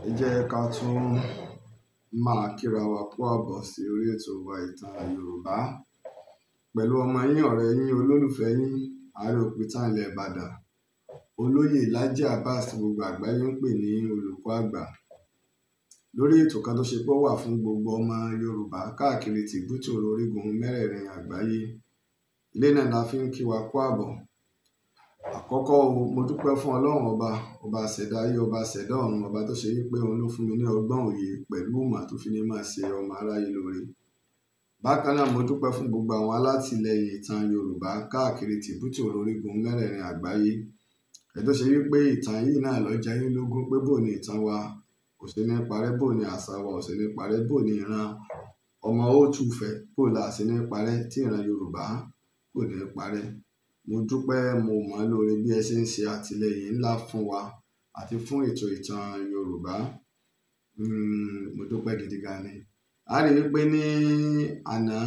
Ẹ jẹ́ ká tún máa kíra wa kú àbọ̀ sí orí ètò wa Ìtàn Yorùbá pẹ̀lú ọmọ yín, ọ̀rẹ́ yín, olólùfẹ́ yín, Ààrẹ Òpìtàn ilẹ̀ Ìbàdàn, Olóyè Laji Abbas tí gbogbo àgbáyé ń pè ní Olùkọ́ Àgbà, lórí ètò kan tó ṣe pé ó wà fún gbogbo ọmọ Yorùbá káàkiri tìbútòrò orígun mẹ́rẹ̀ẹ̀rin àgbáyé. Ilé náà la fi ń kí wa kú àbọ̀. Àkọ́kọ́ o, mo dúpẹ́ fún Ọlọ́run ọba, ọba ṣẹ̀dá ayé, ọba ṣẹ̀dá ọ̀run, ọba tó ṣe wípé òun ló fún mi ní ọgbọ́n òye pẹ̀lú ìmọ̀ tó fi ní máa ṣe ọmọ aráyé lóore. Bákan náà, mo dúpẹ́ fún gbogbo àwọn alátìlẹyìn Ìtàn Yorùbá káàkiri tìbútòrò orígun mẹ́rẹ̀ẹ̀rin àgbáyé. Ẹ tó ṣe wípé ìtàn yìí náà ló jẹ yín lógún pé bó ni ìtàn wa kò ṣe ní parẹ́, bó ni àṣà wa ò ṣe ní parẹ́, bó ni ìran ọmọ Òtúfẹ̀ bó la ṣe ní parẹ́, tí ìran Yorùbá kò ní parẹ́. Mo dúpẹ́, mo mọ̀ ọ́n lóore bí ẹ ṣe ń ṣe àtìlẹyìn ńlá fún wa àti fún ètò Ìtàn Yorùbá. Mo dúpẹ́ gidi gan ni. A rí wípé ní àná,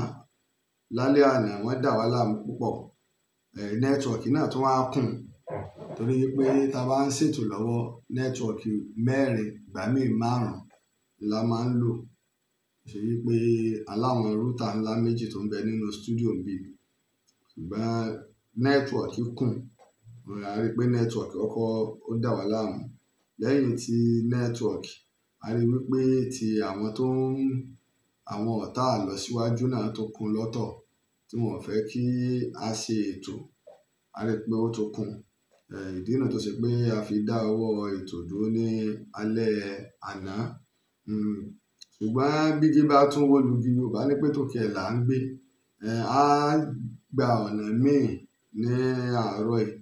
lálẹ́ àná, wọ́n dà wá láàmú púpọ̀. Nẹ́tíwọ̀kì náà tún wá kùn torí wípé tá a bá ń ṣètò lọ́wọ́, nẹ́tíwọ̀kì mẹ́rin, ìgbà míì márùn-ún la máa ń lò. Ṣe wípé aláwọn rútà ńlá méjì tó ń bẹ nínú stúdíò ń bí. Ṣùgbọ́n nẹ́tíwọ̀kì kùn, a rí pé nẹ́tíwọ̀kì kọ́kọ́ ó dà wá láàmú. Lẹ́yìn tí nẹ́tíwọ̀kì, a rí wípé ti àwọn tó ń àwọn ọ̀tá àlọ́síwájú náà tó kún lọ́tọ̀ tí wọ́n ò fẹ́ kí a ṣe ètò, a rí pé ó tó kún. Ìdí náà tó ṣe pé a fi dá ọwọ́ ètò dúró ní alẹ́ àná. Ṣùgbọ́n bígi bá tún wó lugi, Yorùbá ní pé tòkè ẹ̀ là ń gbé. A gba ọ̀nà míì ní àárọ̀ yìí.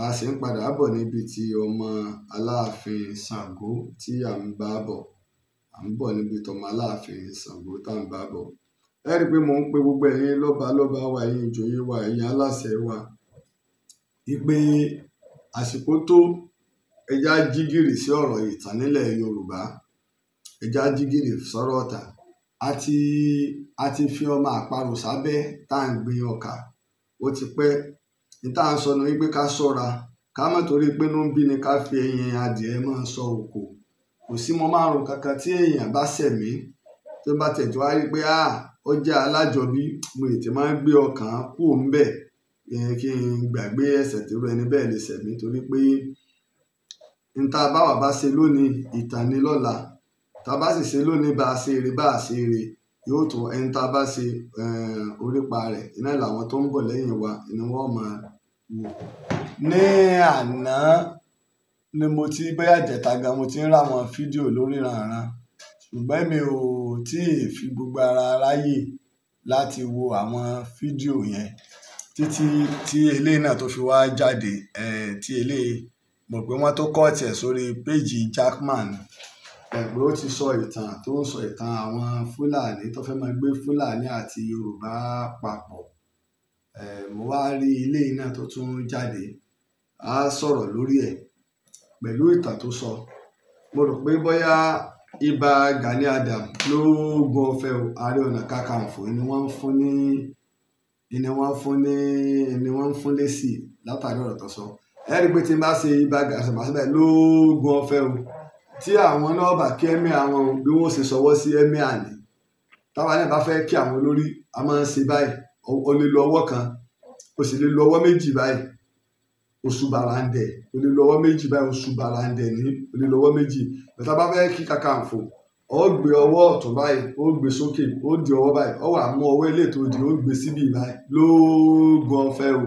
A sì ń padà bọ̀ níbi tí ọmọ Aláàfin Ṣàngó tí à ń bá bọ̀. À ń bọ̀ níbi tọmọ Aláàfin Ṣàngó tá ń bá bọ̀. Ẹ rí i pé mò ń pe gbogbo ẹ̀yin lọ́ba lọ́ba wa, ẹ̀yin ìjòyè wa, ẹ̀yin aláṣẹ wa, wípé àsìkò tó, ẹ já jí gìrì sí ọ̀rọ̀ ìtàn nílẹ̀ Yorùbá. Ẹ já jí gìrì sọ̀rọ̀ ìtàn. A ti fi ọmọ àparò sábẹ́ tá ń gbin ọkà. Ó ti pẹ́. Ní tá ń sọ ni wípé ká ṣọ́ra, ká má torí pé inú ń bí ni ká fi ẹyin adìẹ máa sọ òkò. Kò sí mọ́ márùn kankan tí èèyàn bá ṣẹ̀ mí, tó bá tẹ̀ tó wá rí pé ó jẹ́ alájọbí, mo tètè máa ń gbé ọkàn kúrò ńbẹ̀, kí n gbàgbé ẹ̀ṣẹ̀ tí irú ẹni bẹ́ẹ̀ lè ṣẹ̀ mí torí pé n ta bá wà bá ṣe lónìí, ìtàn ni lọ́la. Tá bá sì ṣe lónìí, bá ṣe eré, bá ṣe eré, yóò tó ẹni tá bá ṣe orípa rẹ̀. Iná làwọn tó ń bọ̀ lẹ́yìn wa ni wọ́n máa wò. Ní àná ni mo ti bóyá ìjẹta gan mo ti ń rí àwọn fídíò lórí ìrànràn. Ṣùgbọ́n mi ò tí ì fi gbogbo ara ráyè láti wo àwọn fídíò yẹn títí tí eléyìí náà tó fi wá jáde. Tí eléyìí, mo rò pé wọ́n tó cut ẹ̀ sórí péèjì Jackman. Pé ó ti sọ ìtàn tó ń sọ ìtàn àwọn Fúlàní tó fẹ́ máa gbé Fúlàní àti Yorùbá papọ̀. Mo wá rí eléyìí náà tó tún jáde. A sọ̀rọ̀ lórí ẹ̀ pẹ̀lú ìtàn tó sọ. Mo rò pé bóyá Ìbà Gani Adams ló gun ọ̀fẹ́ o, Ààrẹ Ọ̀nà Kakanfò ni wọ́n ń fún ní, ni wọ́n ń fún ní, ni wọ́n ń fún lésì látàrí ọ̀rọ̀ tó sọ. Ẹ rí i pé tí n bá ṣe Ìbà Gani Adams síbẹ̀ ló gun ọ̀fẹ́ o, tí àwọn náà bá kí ẹ́míà wọn bí wọ́n ṣe sọwọ́ sí ẹ́míà ni. Táwa náà bá fẹ́ kí àwọn olórí, a máa ń ṣe báyìí. O lè lo ọwọ́ kan, o sì lè lo ọwọ́ méjì báyìí. Oṣù bàràǹdẹ̀, o lè lo ọwọ́ méjì báyìí, oṣù bàràǹdẹ̀ ni, o lè lo ọwọ́ méjì. Bí tá bá fẹ́ kí Kakanfò, ó gbé ọwọ́ ọ̀tún báyìí, ó gbé sókè, ó di ọwọ́ báyìí, ó wá mú ọwọ́ eléyìí tó di, ó gbé síbí báyìí. Lóògùn ọ̀fẹ́ o.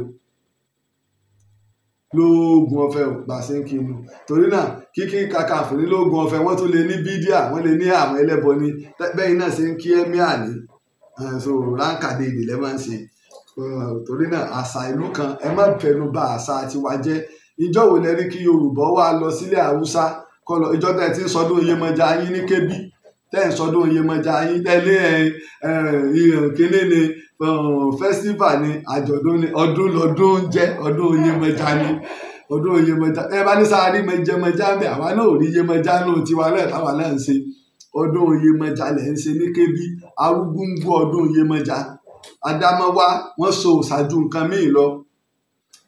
Lóògùn ọ̀fẹ́ o, bá ṣe ń kí inú. Torí náà, kíkí Kakanfò ní lóògùn ọ̀fẹ́, wọ́n tún lè ní bídíà, wọ́n lè ní àwọn ẹlẹ́bọ ni. Bẹ́ẹ̀ náà ṣe ń kí ẹ́míà ní. So ránkàdé èdè lẹ máa ń ṣe. Torí náà, àṣà ìlú kan, ẹ má fẹnu bà àṣà tiwa jẹ́. Ìjọ́ wo lẹ rí kí Yorùbá wá lọ sílẹ̀ Haúsá kọ́ lọ, ìjọ́ tẹ́ ẹ ti ń sọdún Iyemọja yín ní Kébí, tẹ́ ẹ̀ ń sọdún Iyemọja yín tẹ́lẹ̀ kíní ni, festival ni, àjọ̀dún ni, ọdún lọ́dún ń jẹ́, ọdún Iyemọja ni, ọdún Iyemọja. Ẹ bá ní sáà rí Iyemọja ń bẹ̀, àwa náà ò rí Iyemọja nù tiwa náà táwa náà ń ṣe. Ọdún Iyemọja lẹ̀ ń ṣe ní Kébí, arúgúngbó ọdún Iyemọja. Adámọ́wá, wọ́n so òòṣà ju nǹkan míì lọ.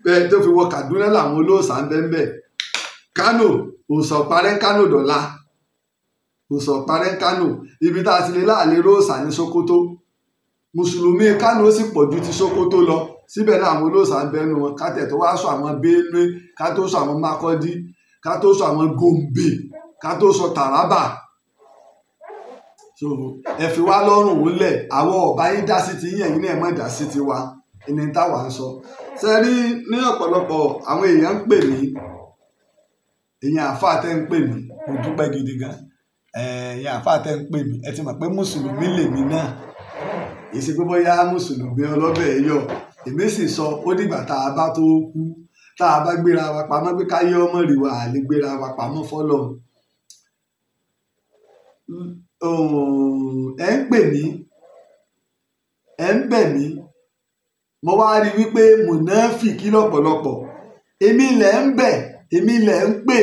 Bẹ́ẹ̀ tó fi wọ Kàdúná làwọn olóòṣà ń bẹ ń bẹ̀. Kánò, òòṣà ò parẹ́ Kánò dọ̀la. Òòṣà parẹ́ Kánò. Ibi tá a ti lè láàlè róòsà ní Sókótó. Mùsùlùmí Kánò sì pọ̀ ju ti Sókótó lọ. Síbẹ̀ náà àwọn olóòṣà ń bẹnu wọn. Ká tẹ̀ tó wá sọ àwọn Benue, ká tó sọ àwọn Makurdi, ká tó sọ àwọn Gombe, ká tó sọ Taraba. So ẹ fi wá lọ́rùn ńlẹ̀, àwọn ọ̀bá yín dá sí ti yín, ẹ̀yin náà ẹ má dá sí ti wa. Ẹni táwa ń sọ. Ṣé rí ní ọ̀pọ̀lọpọ̀ àwọn èèyàn ń pè mí, èèyàn àáfàá tẹ́ ń pè mí, mo dúpẹ́ gidi gan. Èèyàn àáfàá tẹ́ ń pè mí, ẹ ti mọ̀ pé mùsùlùmí lèmi náà. Kì í ṣe pé bóyá mùsùlùmí ọlọ́bẹ̀ yọ̀. Èmi sì sọ ó dìgbà tá a bá tó kú, tá a bá gbéra wa pamọ́ pé káyé ọmọ rí wa, à lè gbéra wa pamọ́ fọ́lọ́run. Ẹ ń pè mí, ẹ ń bẹ̀ mí, mo wá rí wípé mùnáfìkí lọ́pọ̀lọpọ̀. Èmi lẹ̀ ń bẹ̀, èmi lẹ̀ ń pè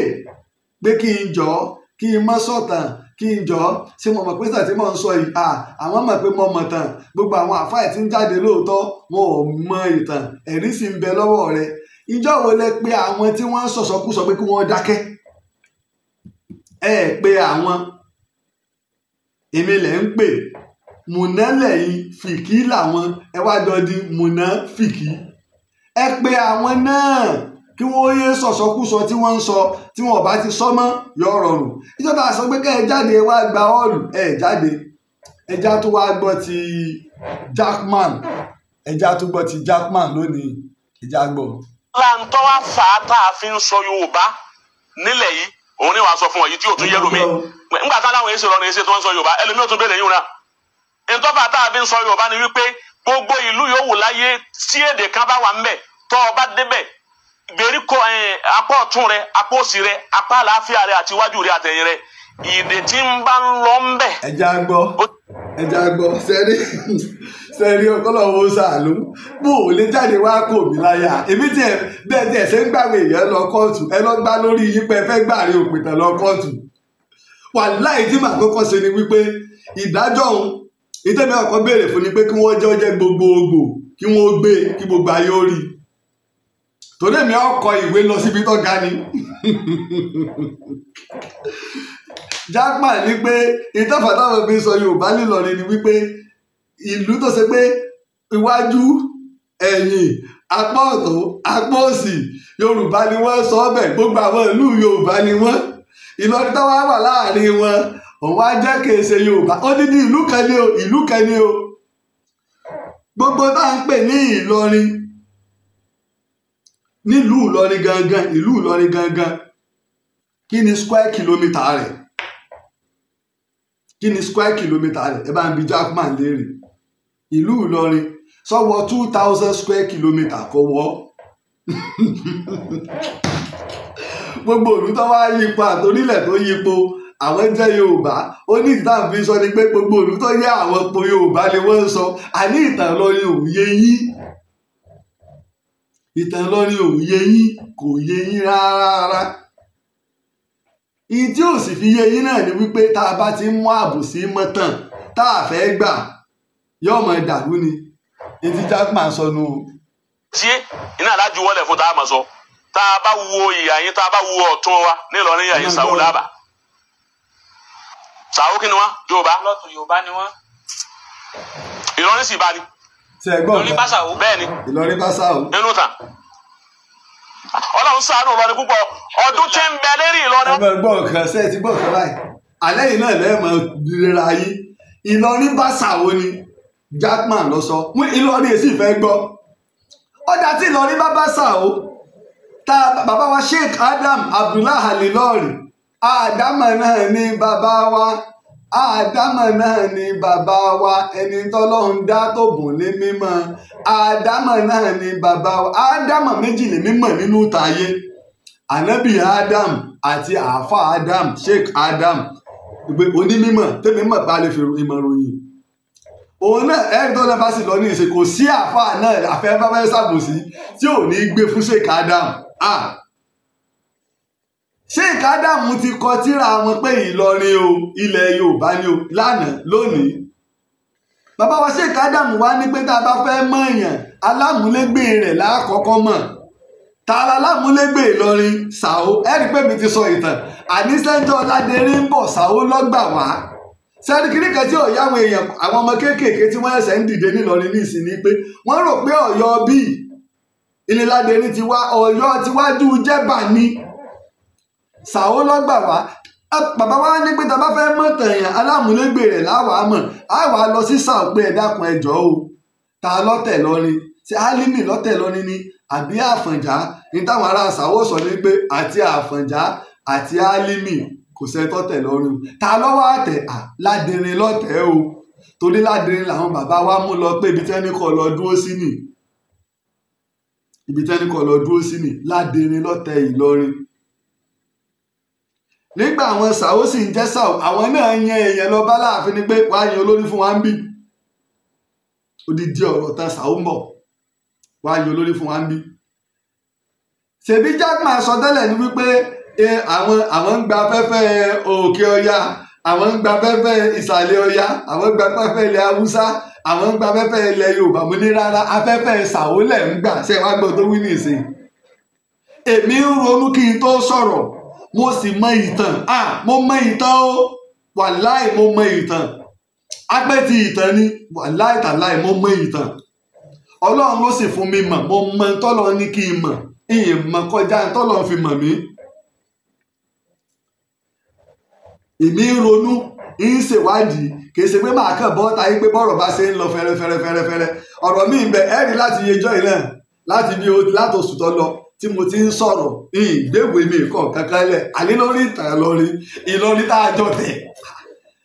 pé kí n jọ́, kí n mọ́ sọ̀tàn, kí n jọ́. Ṣé mo mọ̀ pé sàn tí mò ń sọ yìí, àwọn mọ̀ pé mo mọ̀ tàn. Gbogbo àwọn àfáà tí ń jáde lóòótọ́, wọn ò mọ ìtàn, ẹ̀rí sì ń bẹ lọ́wọ́ rẹ. Ìjọ́ wo lẹ pé àwọn tí wọ́n ń sọ̀sọkúsọ pé kí wọ́n dákẹ́? Ẹ pé àwọn, èmi lẹ̀ ń pè. Mùná lẹ̀yin, fìkí làwọn, ẹ wá jọ di mùná fìkí. Ẹ pé àwọn náà kí wọ́n yé sọ̀sọkúsọ tí wọ́n ń sọ, tí wọ́n ò bá ti sọ mọ́, yọ rọrùn. Ìjọba tá a sọ pé kẹ́ ẹ jáde wá gba ọ́ọ̀lù, ẹ jáde. Ẹja tó wá gbọ́ ti Jackman, ẹja tó gbọ́ ti Jackman lónìí, ẹja gbọ́. Láǹtọ́ wá fà á tá a fi ń sọ Yorùbá nílẹ̀ yìí, òun ni wàá sọ fún ọ yìí tí ò tún yẹ lómi. Nígbà tá láwọn èsì lọ́nà èsì tó ń sọ Yorùbá, ẹlòmíì ò tún béèrè yìí náà. Ntọ́fà tá a fi ń sọ Yorùbá ni wípé gbogbo ìlú yòówù láyé tí èdè kan bá wà ńbẹ̀, tọ́ ọ bá débẹ̀, gbèríko apá ọ̀tún rẹ, apá òsì rẹ, apá àlàáfíà rẹ àti iwájú rẹ àtẹ̀yìn rẹ, ìdè tí ń bá ń lọ ńbẹ̀. Ẹja gbọ́, ẹja gbọ́, sẹ́rí sẹ́rí ọkọ́lọ́wọ́ sàánú, bó o lè jáde wá kò mí láyà. Èmi tiẹ̀ bẹ́ẹ̀ tiẹ̀ ṣe ń gbàgbé èèyàn lọ kóòtù, ẹ lọ gbá lórí yín pé ẹ fẹ́ gbà rí òpìtàn lọ kóòtù. Wàláì tí màá kọ́kọ́ ṣe ni wípé ìdájọ́ òun, ìtẹ́mi ọkọ̀ béèrè fún ni pé kí wọ́n jẹ́ ọjẹ́ gbogbogbò, kí wọ́n gbé kí gbogbo ayé ó rí. Torí èmi ọkọ̀ ìwé lọ síbi tó ga ni. Jackman ní pé ìtọ́fà táwọn fi sọ Yorùbá nílọrin ni wípé ìlú tó ṣe pé iwájú, ẹ̀yìn, apá ọ̀tún, apá òsì, Yorùbá ni wọ́n sọ ọ́ bẹ̀, gbogbo àwọn ìlú Yorùbá ni wọ́n. Ìlọrin tó wá wà láàrin wọn, òun wá jẹ́ kì í ṣe Yorùbá. Ó ní ní ìlú kan ní o, ìlú kan ní o. Gbogbo tá à ń pè ní Ìlọrin, nílùú Ìlọrin gangan, ìlú Ìlọrin gangan, kí ni square kilometre rẹ̀? Kí ni square kilometre rẹ̀? Ẹ bá ń bi Jackman léèrè. Ìlú Ìlọrin sọ́wọ́ 2000 square kilometre kò wọ́. Gbogbo ìlú tó wá yípo àtòrílẹ̀ tó yípo, àwọn jẹ́ Yorùbá. Ó ní ìtàn fi sọ ni pé gbogbo ìlú tó yẹ àwọn po Yorùbá ni wọ́n ń sọ. Àní ìtàn Ìlọrin ò yé yín. Ìtàn Ìlọrin ò yé yín, kò yé yín rárá. Ìyí tí ò sì fi yé yín náà ni wípé tá a bá ti ń mú àbòsí mọ́tàn tá a fẹ́ gbà, yóò mọ dàrú ni. Etí Jackman sọnù. Ṣé iná alájú wọlé fún tá a mọ̀ sọ? Tá a bá wo ìyá yín, tá a bá wo ọ̀tún wa nílọrin ìyá yín Sàwó lábà. Sàwó kí ni wọ́n? Yorùbá. Lọ́tún Yorùbá ni wọ́n. Ìlọrin sì bá ní. Ṣé ẹ gbọ́ Ìlọrin bá Sàwó. Bẹ́ẹ̀ ni. Ìlọrin bá Sàwó. Nínú tàn. Ọlọ́run ṣàánú Ìlọrin púpọ̀. Ọdún tí ń bẹ lérí Ìlọrin. Ẹ gbọ́ nǹkan, ṣé ẹ ti gbọ́ nǹkan báyìí? Alẹ́ yìí náà lẹ́ẹ̀mọ rira yín. Ìlọrin bá Sàwó ni Jackman lọ sọ. Mú Ìlọrin èsì fẹ́ gbọ́. Ọjà tí Ìlọrin bá bá Sàwó, tá bàbá wa Sheikh Adam Abdullah Al-Ilory, Ádámọ̀ náà ni bàbá wa, Ádámọ̀ náà ni bàbá wa, ẹni tọ́lọ́run dá tó bùn ní mímọ́. Ádámọ̀ náà ni bàbá wa. Ádámọ̀ méjì lè mímọ̀ nínú tayé. Ànábì Adam àti àáfà Adam, Sheikh Adam, onímọ̀ tẹ́mi mọ̀ bá lè fi ìmọ̀ ròyìn. Òun náà ẹ̀rí tó lẹ́fà sí lọ ní ìsìn, kò sí àáfà náà àfẹ́ bá fẹ́ ṣàbòsí tí ò ní gbé fún Sheikh Adam. Sheikh Adam ti kọ tírà wọn pé Ìlọrin o, ilẹ̀ Yorùbá ni o, lánàá lónìí. Bàbá wa Sheikh Adam wá ní pé tá a bá fẹ́ mọ̀ èèyàn, alámúlégbè rẹ̀ lákọ̀ọ́kọ́ mọ̀. Tààlà lámúlégbè Ìlọrin Sàó. Ẹ̀rí pé mi ti sọ ìtàn àní sẹ́ńjọ́ Ládẹrin ń bọ̀ Sàó lọ́gbà wá. Sẹ́ni kìíní kan tí ọ̀yá àwọn èèyàn àwọn ọmọ kéékèèké tí wọ́n ẹ̀sẹ̀ ń dìde nílọrin ní ìsìn ni pé wọ́n rò pé Ọ̀yọ́ bíi ilé Ládẹrin ti wá, Ọ̀yọ́ tiwájú Jẹ́bà ni. Sàó lọ́gbà wá. Bàbá wa ní pé tá a bá fẹ́ mọ̀ tẹ̀yàn alámúlégbè rẹ̀ láwàá mọ̀, á wàá lọ sí Sàó pé ẹ dákun ẹ jọ̀ọ́ o, ta lọ́tẹ̀ lọ́rin? Ṣé Álímì lọ́tẹ̀ lọ́rin ni àbí Àfọ̀njá? Ní táwọn ará Sàó sọ ní pé àti Àfọ̀njá àti Álímì kò sẹ́tọ́tẹ̀ lọ́rùn. Ta lọ́wọ́ àtẹ̀? À Ládẹrin lọ́tẹ̀ o, torí Ládẹrin làwọn bàbá wa mú lọ pé ibi tẹ́ni kọ́ lọ dúró sí nì, ibi tẹ́ni kọ́ lọ dúró sí nì, Ládẹrin lọ́tẹ̀ Ìlọrin. Nígbà àwọn Sàó sì ń jẹ́ Sàó, àwọn náà yan èèyàn lọ bá láàfin ni pé wàá yan olórí fún wa ń bí. Odidi ọ̀rọ̀ tán Sàó ń bọ̀, wàá yan olórí fún wa ń bí. Ṣèbí Jackman sọ tẹ́lẹ̀ ni wípé àwọn ń gba afẹ́fẹ́ òkè ọya, àwọn ń gba afẹ́fẹ́ ìsàlẹ̀ ọya, àwọn ń gba afẹ́fẹ́ ilẹ̀ haúsá, àwọn ń gba afẹ́fẹ́ ilẹ̀ yorùbá. Mo ní rárá, afẹ́fẹ́ Sàó lẹ̀ ń gbà. Ṣé wàá gbọ́ tó wí nìsín? Èmi ń ronú kí n tó sọ̀rọ̀, mo sì mọ ìtàn. Mo mọ ìtàn o, wàláì mo mọ ìtàn. Apẹ́ ti ìtàn ni, wàláì tàláì mo mọ ìtàn. Ọlọ́run ló sì fún mi mọ̀, mo mọ tọ́lọ́ ní kí n mọ̀, ìyẹn mọ̀ kọjá tọ́lọ́ fi mọ̀ mí. Èmi ń ronú, ń ṣèwádìí, kì í ṣe pé màá kàn bọ́ ta yín pé bọ́rọ̀ bá ṣe ń lọ fẹ́rẹ́fẹ́rẹ́fẹ́rẹ́. Ọ̀rọ̀ mi ń bẹ ẹ́rí láti yejọ́ yìí náà, láti bí láti oṣù tó lọ tí mo ti ń sọ̀rọ̀, ìgbéwèé mi kọ̀ kankan lẹ̀, àní lórí ìtàn Ìlọrin, Ìlọrin tá a jọ tẹ̀.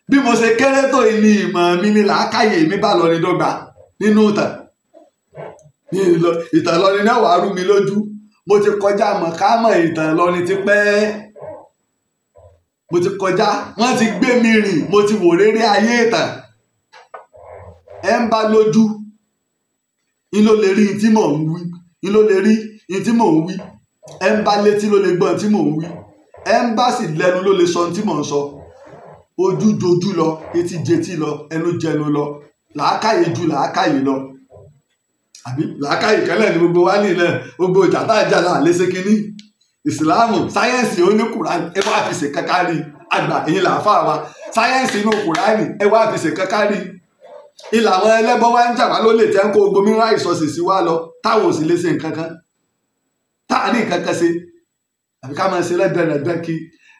Bí mo ṣe kéré tó ní ìmọ̀ mi ní làákàyè mi bá lọrin dọ́gba nínú ìtàn. Ìtàn Ìlọrin náà wàá rú mi lójú. Mo ti kọjá mọ̀kámọ̀ ìtàn Ìlọrin ti pẹ́. Mo ti kọjá, wọ́n ti gbé mi rìn, mo ti wò rere ayé ìtàn. Ẹ ń bá lójú, ń ló lè rí tí mò ń wí, ń ló lè rí tí mò ń wí. Ẹ ń bá létí ló lè gbọ́n tí mò ń wí. Ẹ ń bá sì lẹ́nu ló lè sọ tí mò ń sọ. Ojú jojú lọ, etí jetí lọ, ẹnu jẹnu lọ, làákàyè ju làákàyè lọ. Àbí làákàyè kẹlẹ̀ ni gbogbo wa nílẹ̀, gbogbo ìjà tá a jà là léṣe kínní. Ìsìláàmù sáyẹ́ǹsì oní Kùránì ẹ wá fi ṣe kankan rí, àgbà èyí làáfà wa. Sáyẹ́ǹsì inú Kùránì ẹ wá fi ṣe kankan rí. Ilà àwọn ẹlẹ́bọ wá ń jà wá lólè tẹ́ ń kó gbogbo mineral resources sí wa lọ, táwọn ò sì lè ṣe nǹkan kan, táà ní nǹkan kan ṣe. Àbí ká máa ṣe lẹ́dẹ̀rẹ̀dẹ̀ kí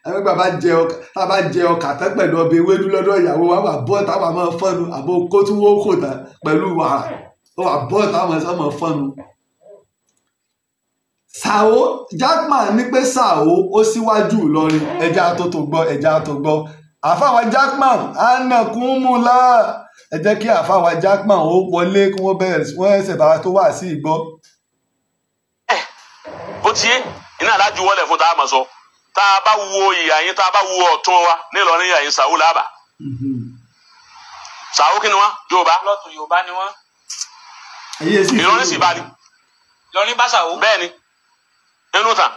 ẹgbẹ́ bá jẹ ọkà, tá a bá jẹ ọkà tán pẹ̀lú ọbẹ̀ ewédú lọ́dọ̀ ìyàwó wa, wà bọ́ táwa máa fọ́nu, àbò kótúwó kò tán pẹ̀lú wàrà, ó wà bọ́ táwa máa fọ́nu. Sàó Jackman ní pé Sàó ó síwájú Ìlọrin, ẹja tó tó gbọ́, ẹja tó gbọ́. Àfàwà Jackman anakunmula, ẹ jẹ́ kí àfàwà Jackman ó wọlé kí wọ́n bẹ̀rẹ̀ wọ́n ẹsẹ̀ bá tó wà sí ìgbọ́. Ó ti yé iná alájú wọlé fún tá a máa sọ, tá a bá wo ìyá yín, tá a bá wo ọ̀tún wa nílọrin ìyá yín Sàó làbà. Sàó kí ni wọn? Yorùbá. Lọ́tún Yorùbá ni wọ́n. Ìlọrin sì bá ní. Ìlọrin bá Sàó. Bẹ́ẹ̀ ni inú tàn.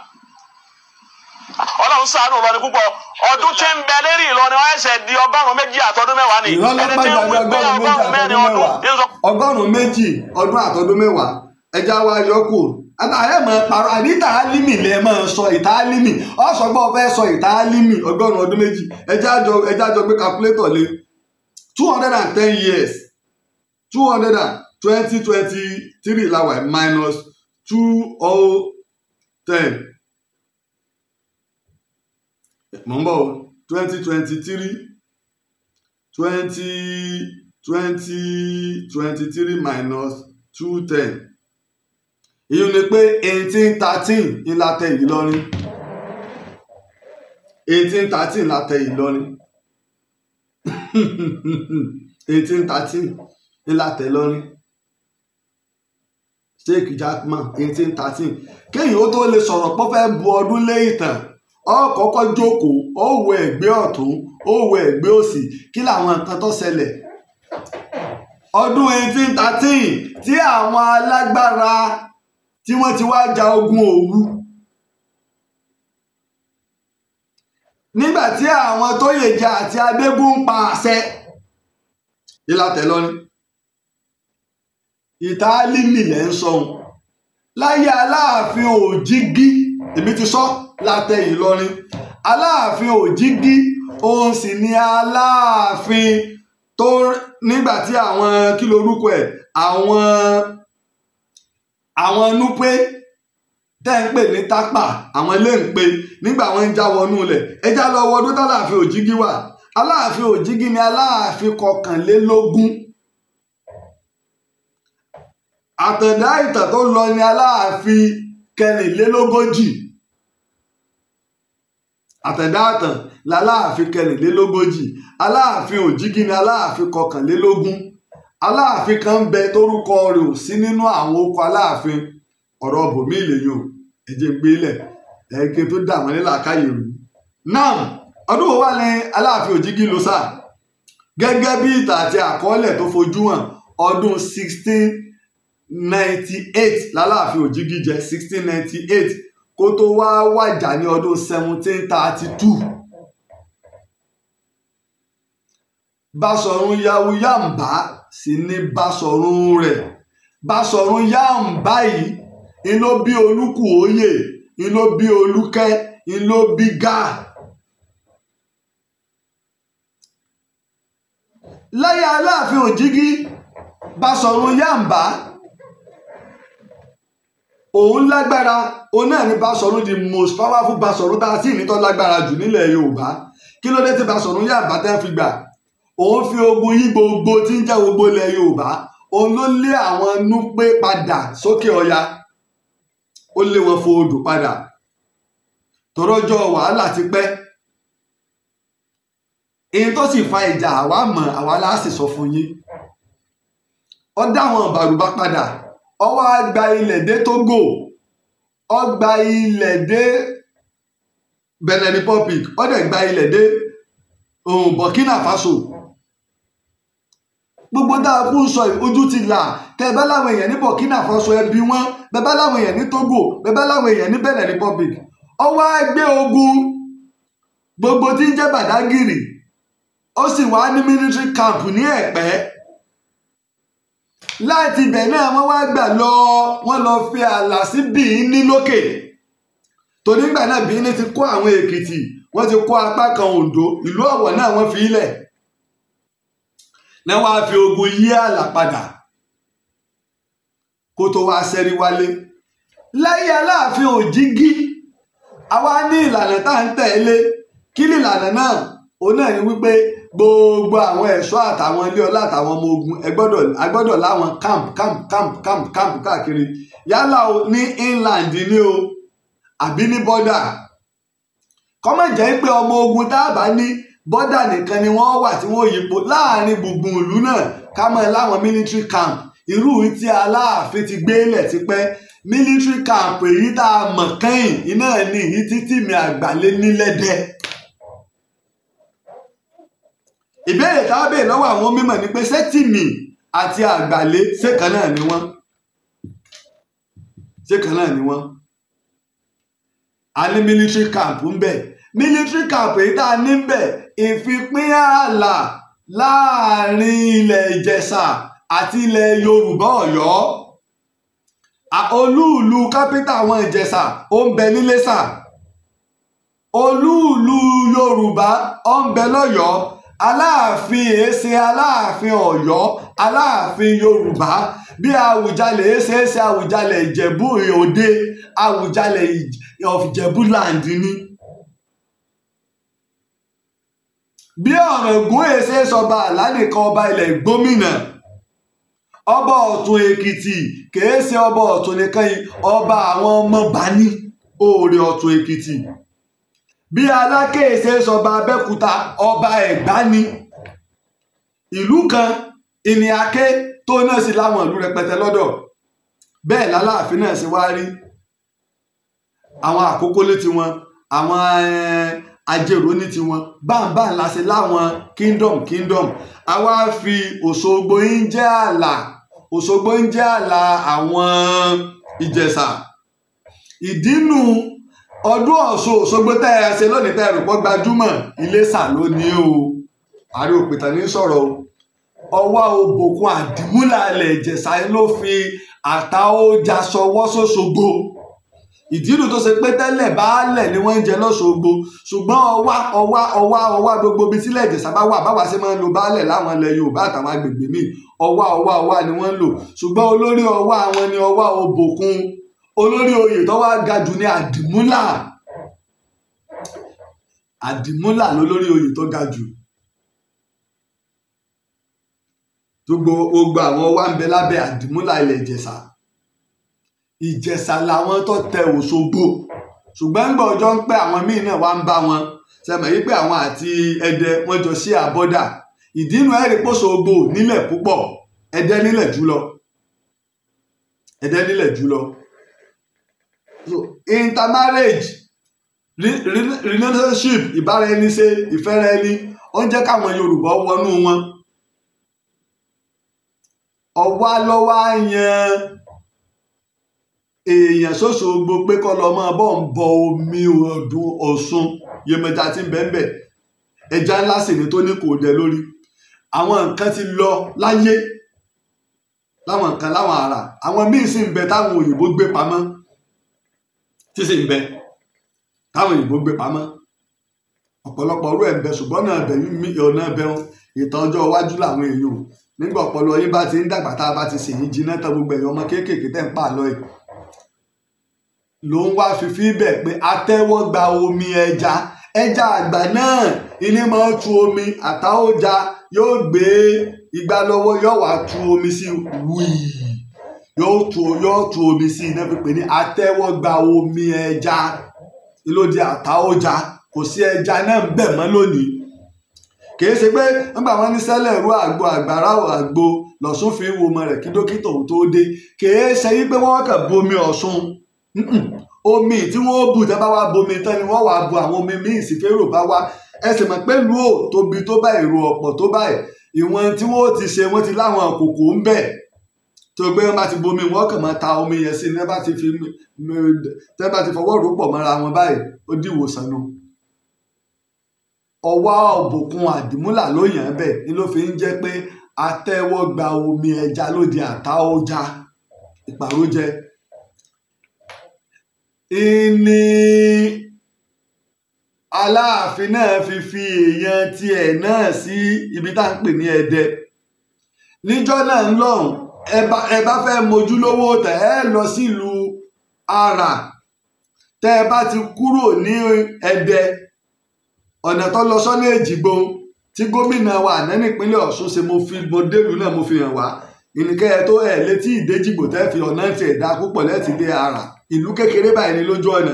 Ọlọ́run ṣàánú Ìlọrin púpọ̀. Ọdún tí ń bẹ lérí Ìlọrin wọ́n ẹsẹ̀ di 102 àtọdún mẹ́wàá ni. Ẹni tí ń wí pé 104 ọdún. 102 ọdún àtọdún mẹ́wàá. Ẹja wa yọkù. Àtàyè mọ̀ pàrọ̀ àní ìtàlímì lẹ máa sọ ìtàlímì. Ọ̀sọ̀gbọ́n fẹ́ sọ ìtàlímì 102. Ẹja jọ gbé calculator lé 210 years. 22023 la wà minus 210. Mo ń bọ̀ o. 2023 2023 minus 210. Ìyún ni pé 1813 ń la tẹ Ìlọrin. 1813 la tẹ Ìlọrin. 1813 ń la tẹ Ìlọrin. Sheikh Jackman 1813. Kéèyàn ó tó lè sọ̀rọ̀ pé ó fẹ́ bu ọdún lé ìtàn, ó kọ́kọ́ jókòó, ó wo ẹ̀gbẹ́ ọ̀tún, ó wo ẹ̀gbẹ́ òsì, kí làwọn nǹkan tó ṣẹlẹ̀. Ọdún 1813 tí àwọn alágbára tí wọ́n ti wá ja ogun Òwu. Nígbà tí àwọn Tóyèjà àti Adégún pa àṣẹ ìlàtẹ̀ lọ́ni. Ìtàlímì lẹ́ ń sọ̀hún. Láyé Aláàfin Òjìgí, èmi ti sọ látẹ Ìlọrin, Aláàfin Òjìgí òun sì ni Aláàfin tó nígbà tí àwọn kí lorúkọ ẹ̀, àwọn Núpé tẹ́ ń pè ní Tápà, àwọn ilé ń pè nígbà wọn ń já wọnú ilẹ̀. Ẹjá lọ wọdún tÁláàfin Òjìgí wà. Aláàfin Òjìgí ni Aláàfin 21. Àtàndá ìtàn tó lọ ní Aláàfin 44. Àtàndá ìtàn lAláàfin 44. Aláàfin Òjìgí ni Aláàfin 21. Aláàfin kan ń bẹ torúkọ rẹ̀ ò sí nínú àwọn okọ̀ Aláàfin. Ọ̀rọ̀ bòmí ìlẹ̀yìn o, ẹ̀jẹ̀ ń gbé lẹ̀ ẹ̀ẹ́kẹ́ tó dà wọ́n nílà káyè rú. Nam, ọdún wo wà ní Aláàfin Òjìgí ló sà? Gẹ́gẹ́ bí ìtàn àti àkọọ́lẹ̀ tó fojú hàn, ọdún 1698 lAláàfin Òjìgí jẹ, 1698, kó tó wá wàjà ní ọdún 1732. Báṣọ̀run Yàwùyàǹbá sì ní Báṣọ̀run rẹ̀. Báṣọ̀run Yàǹbá yìí ń ló bí Olúkúoyè, ń ló bí Olúkẹ́, ń ló bí Gáà. Láyé Aláàfin Òjìgí, Báṣọ̀run Yàǹbá òun lágbára, òun náà ní Báṣọ̀run the most powerful Báṣọ̀run tá a sì ní tó lágbára jù nílẹ̀ Yorùbá. Kí ló dé tí Báṣọ̀run Yàǹbá tẹ́ fi gbà? Òun fi ogun yí gbogbo tí ń jẹ́ gbogbo ilẹ̀ Yorùbá. Òun ló lé àwọn Núpé padà sókè Ọya, ó lé wọn fo odò padà. Tọrọjọ wàhálà ti pẹ́. Èyí tó sì fa ìjà àwa mọ̀, àwa la sì sọ fún yín. Ó dá àwọn Bàrùbá padà, ó wá gba ilẹ̀ dé Tógò, ó gba ilẹ̀ dé Benin Republic, ó dẹ̀ gba ilẹ̀ dé Burkina Faso. Gbogbo tá a kú sọ ojú ti là. Tẹ bá láwọn èèyàn ní Burkina Faso ẹbí wọn, bẹ bá láwọn èèyàn ní Togo, bẹ bá láwọn èèyàn ní Benin Republic. Ó wá gbé ogun gbogbo tí ń jẹ́ Bàdágìrì, ó sì wá ní military camp ní Ẹ̀pẹ́. Láti ibẹ̀ náà wọ́n wá gbà lọ, wọ́n lọ fi ààlà sí Bìíní lókè. Torí nígbà náà Bìíní ti kó àwọn Èkìtì, wọ́n ti kó apá kan Oǹdó, ìlú Ọ̀wọ̀ náà wọ́n fi ilẹ̀. Náà wá fi ogun yí ààlà padà kó tó wá ṣẹ́rí wálé. Láyé Aláàfin Òjìgí, àwa ní ìlànà tá à ń tẹ̀lé. Kí ni ìlànà náà? Òun náà ni wípé gbogbo àwọn ẹ̀ṣọ́ àtàwọn ilé ọlá àtàwọn ọmọ ogun a gbọ́dọ̀ láwọn camp camp camp camp camp káàkiri. Yálà o ní inland ni o àbí ní border. Kọ́mọ̀ jẹ́ pé ọmọ ogun tá a bá ní border nìkan ni wọ́n wà tí wọ́n yípo láàrin gbùngbùn ìlú náà, ká mọ̀ láwọn military camp. Irú tí Aláàfin ti gbé lẹ̀ tipẹ́, military camp èyí tá a mọ̀ kẹ́yìn iná ní èyí títí mi àgbàlé nílẹ̀dẹ̀. Ìbéèrè tá a béèrè lọ́wọ́ àwọn mímọ̀ ni pé ṣé Tìmì àti Àgbàlé ṣé kan náà ni wọ́n? Ṣé kan náà ni wọ́n? A ní military camp ń bẹ. Military camp èyí tá a ní ń bẹ, ìfipín ààlà láàrin ilẹ̀ Ìjẹ̀ṣà àti ilẹ̀ Yorùbá Ọ̀yọ́. Olúùlú kápítà àwọn Ìjẹ̀ṣà ó ń bẹ níléṣà. Olúùlú Yorùbá ó ń bẹ lọ́yọ̀ọ́. Aláàfin èéṣe Aláàfin Ọ̀yọ́, Aláàfin Yorùbá. Bí Àwùjalẹ̀ èéṣe ṣe Àwùjalẹ̀ Ìjẹ̀bú Òde, Àwùjalẹ̀ of Ìjẹ̀bú land ni. Bí Ọ̀ràngún èéṣe sọba Àlá nìkan, ọba ilẹ̀ Gómìnà. Ọba Ọ̀tún Èkìtì kèé ṣe ọba Ọ̀tún nìkan yìí, ọba àwọn ọmọ Bani Òòrè Ọ̀tún Èkìtì. Bí Aláké ṣe sọba Abẹ́òkúta, ọba Ẹ̀gbá ni. Ìlú kan ìní Aké tó náà sì láwọn ìlú rẹpẹtẹ lọ́dọ̀. Bẹ́ẹ̀ lAláàfin náà ṣe wá rí. Àwọn Àkókó ní tiwọn, àwọn Ajérò ní tiwọn, báńbáń la ṣe láwọn kingdom kingdom. Àwa fi Òṣogbo ń jẹ́ ààlà, Òṣogbo ń jẹ́ ààlà àwọn Ìjẹ̀ṣà. Ìdínú ọdún Ọ̀ṣun Òṣogbo tẹ́ ẹ ṣe lónìí tẹ́ ẹ rò pọ̀ gbajúmọ̀, Iléṣà ló ní o. Ààrẹ Òpìtàn ní sọ̀rọ̀ o. Ọwá Òbòkun Àdìmúlà ilẹ̀ Ìjẹ̀ṣà ló fi Àtaójà sọwọ́ sóṣogbo. Ìdínú tó ṣe pé tẹ́lẹ̀ baálẹ̀ ni wọ́n ń jẹ lọ́ṣogbo, ṣùgbọ́n ọwá ọwá ọwá ọwá gbogbo ibi tílẹ̀ Ìjẹ̀ṣà bá wà, báwa ṣe máa ń lo baálẹ̀ láwọn ilẹ̀ Yorùbá àtàwọn agbègbè míì, ọwá ọwá ọwá ni wọ́n ń lò. Ṣùgbọ́n olórí ọwá wọn ni ọwá Òbòkun. Olórí oyè tó wá ga jù ní Àdìmúlà. Àdìmúlà lolórí oyè tó ga jù. Gbogbo àwọn ọwá ń bẹ lábẹ́ Àdìmúlà ilẹ̀ Ìjẹ̀ṣà. Ìjẹ̀ṣà làwọn tó tẹ Òṣogbo, ṣùgbọ́n ńgbà ọjọ́ ń pẹ́ àwọn míì náà wá ń bá wọn sẹ́mọ̀ yí pé àwọn àti Ẹdẹ wọ́n jọ sí àbọ́dà. Ìdínú ẹ̀rí pòṣogbo nílẹ̀ púpọ̀, Ẹdẹ nílẹ̀ jùlọ, Ẹdẹ nílẹ̀ jùlọ. So intermarriage, relationship, ìbáraẹniṣe, ìfẹ́ra ẹni, ó ń jẹ́ káwọn Yorùbá wọnú wọn. Ọwá lọ́wọ́ á yan èèyàn sóṣogbo pé kọ́ lọ máa bọ́ ń bọ omi ọdún Ọ̀ṣun Yemọja tí ń bẹ ń bẹ, ẹja ńlá sì ni tó ní kò dẹ lórí. Àwọn nǹkan ti lọ láyé, láwọn nǹkan láwọn àrà, àwọn míì sì ń bẹ táwọn òyìnbó gbé pamọ́, tí sì ń bẹ táwọn òyìnbó gbé pamọ́. Ọ̀pọ̀lọpọ̀ ọrú ẹ̀ ń bẹ, ṣùgbọ́n ọ̀nà ẹbẹ̀ wọn ìtàn ọjọ́ iwájú làwọn èèyàn. Nígbà ọpọlọ yín bá ti ń dàgbà, tá a bá ti ṣèyí jiná tán, gbogbo ẹ̀yàn ọmọ kéékèèké tẹ̀ ń pa àlọ́ yìí ló ń wá fífi bẹ̀ pé atẹ́wọ́gba omi ẹja, ẹja àgbà náà ilé máa ń tu omi. Àtaójà yóò gbé igbá lọ́wọ́, yóò wá tu omi sí wíì, yóò tu omi sí iná, fi pè ní atẹ́wọ́gba omi ẹja lóde Àtaójà. Kò sí ẹja náà ń bẹ̀ mọ́ lónìí. Kìí ṣe pé nígbà wọn ní sẹ́lẹ̀ rú àgbo àgbàrá àgbo lọ́sùn fi ń wo ọmọ rẹ̀ kí dókítà òun tó dé. Kìí ṣe wípé wọ́n kàn bomi Ọ̀ṣun. Omi tí wọ́n bù tẹ́ bá wá bomi tán ni wọ́n wá bu àwọn omi míì sí fèrò bá wá. Ẹ sì mọ̀ pé ìlú ò tóbi tó bá èrò ọ̀pọ̀ tó báyìí, ìwọ̀n tí wọ́n ti ṣe wọ́n ti láwọn kòkó ń bẹ̀ tó gbé wọn bá ti bomi, wọ́n kàn máa ta omi yẹn sí ní tẹ́ bá ti fọwọ́ rò pọ̀ mọ́ra wọn báyìí, ó dìwòsàn nu. Ọwá Òbòkun Àdìmúlà ló yàn án bẹ́ẹ̀ ni ló fi ń jẹ́ pé atẹ́wọ́gba omi ẹja lóde Àtaójà ìpàrójẹ. Ìní Aláàfin náà fi èèyàn tiẹ̀ náà sí ibi tá à ń pè ní Ẹdẹ. Níjọ́ náà ń lọ́hùn, ẹ bá fẹ́ mojúlówó tẹ̀ ẹ́ lọ sílùú Àrà. Tẹ́ ẹ bá ti kúrò ní Ẹdẹ, ọ̀nà tó lọ sọ́nà Èjìgbò tí gómìnà wa àná nípínlẹ̀ Ọ̀ṣun ṣe, mo délùú náà mo fi hàn wá. Ìníkẹ́ ẹ tó ẹ̀ létí ìdéjìgbò tẹ́ fi ọ̀nà tiẹ̀ dá púpọ̀ lẹ́tì dé Àrà. Ìlú kékeré báyìí ni lójú ọ̀nà.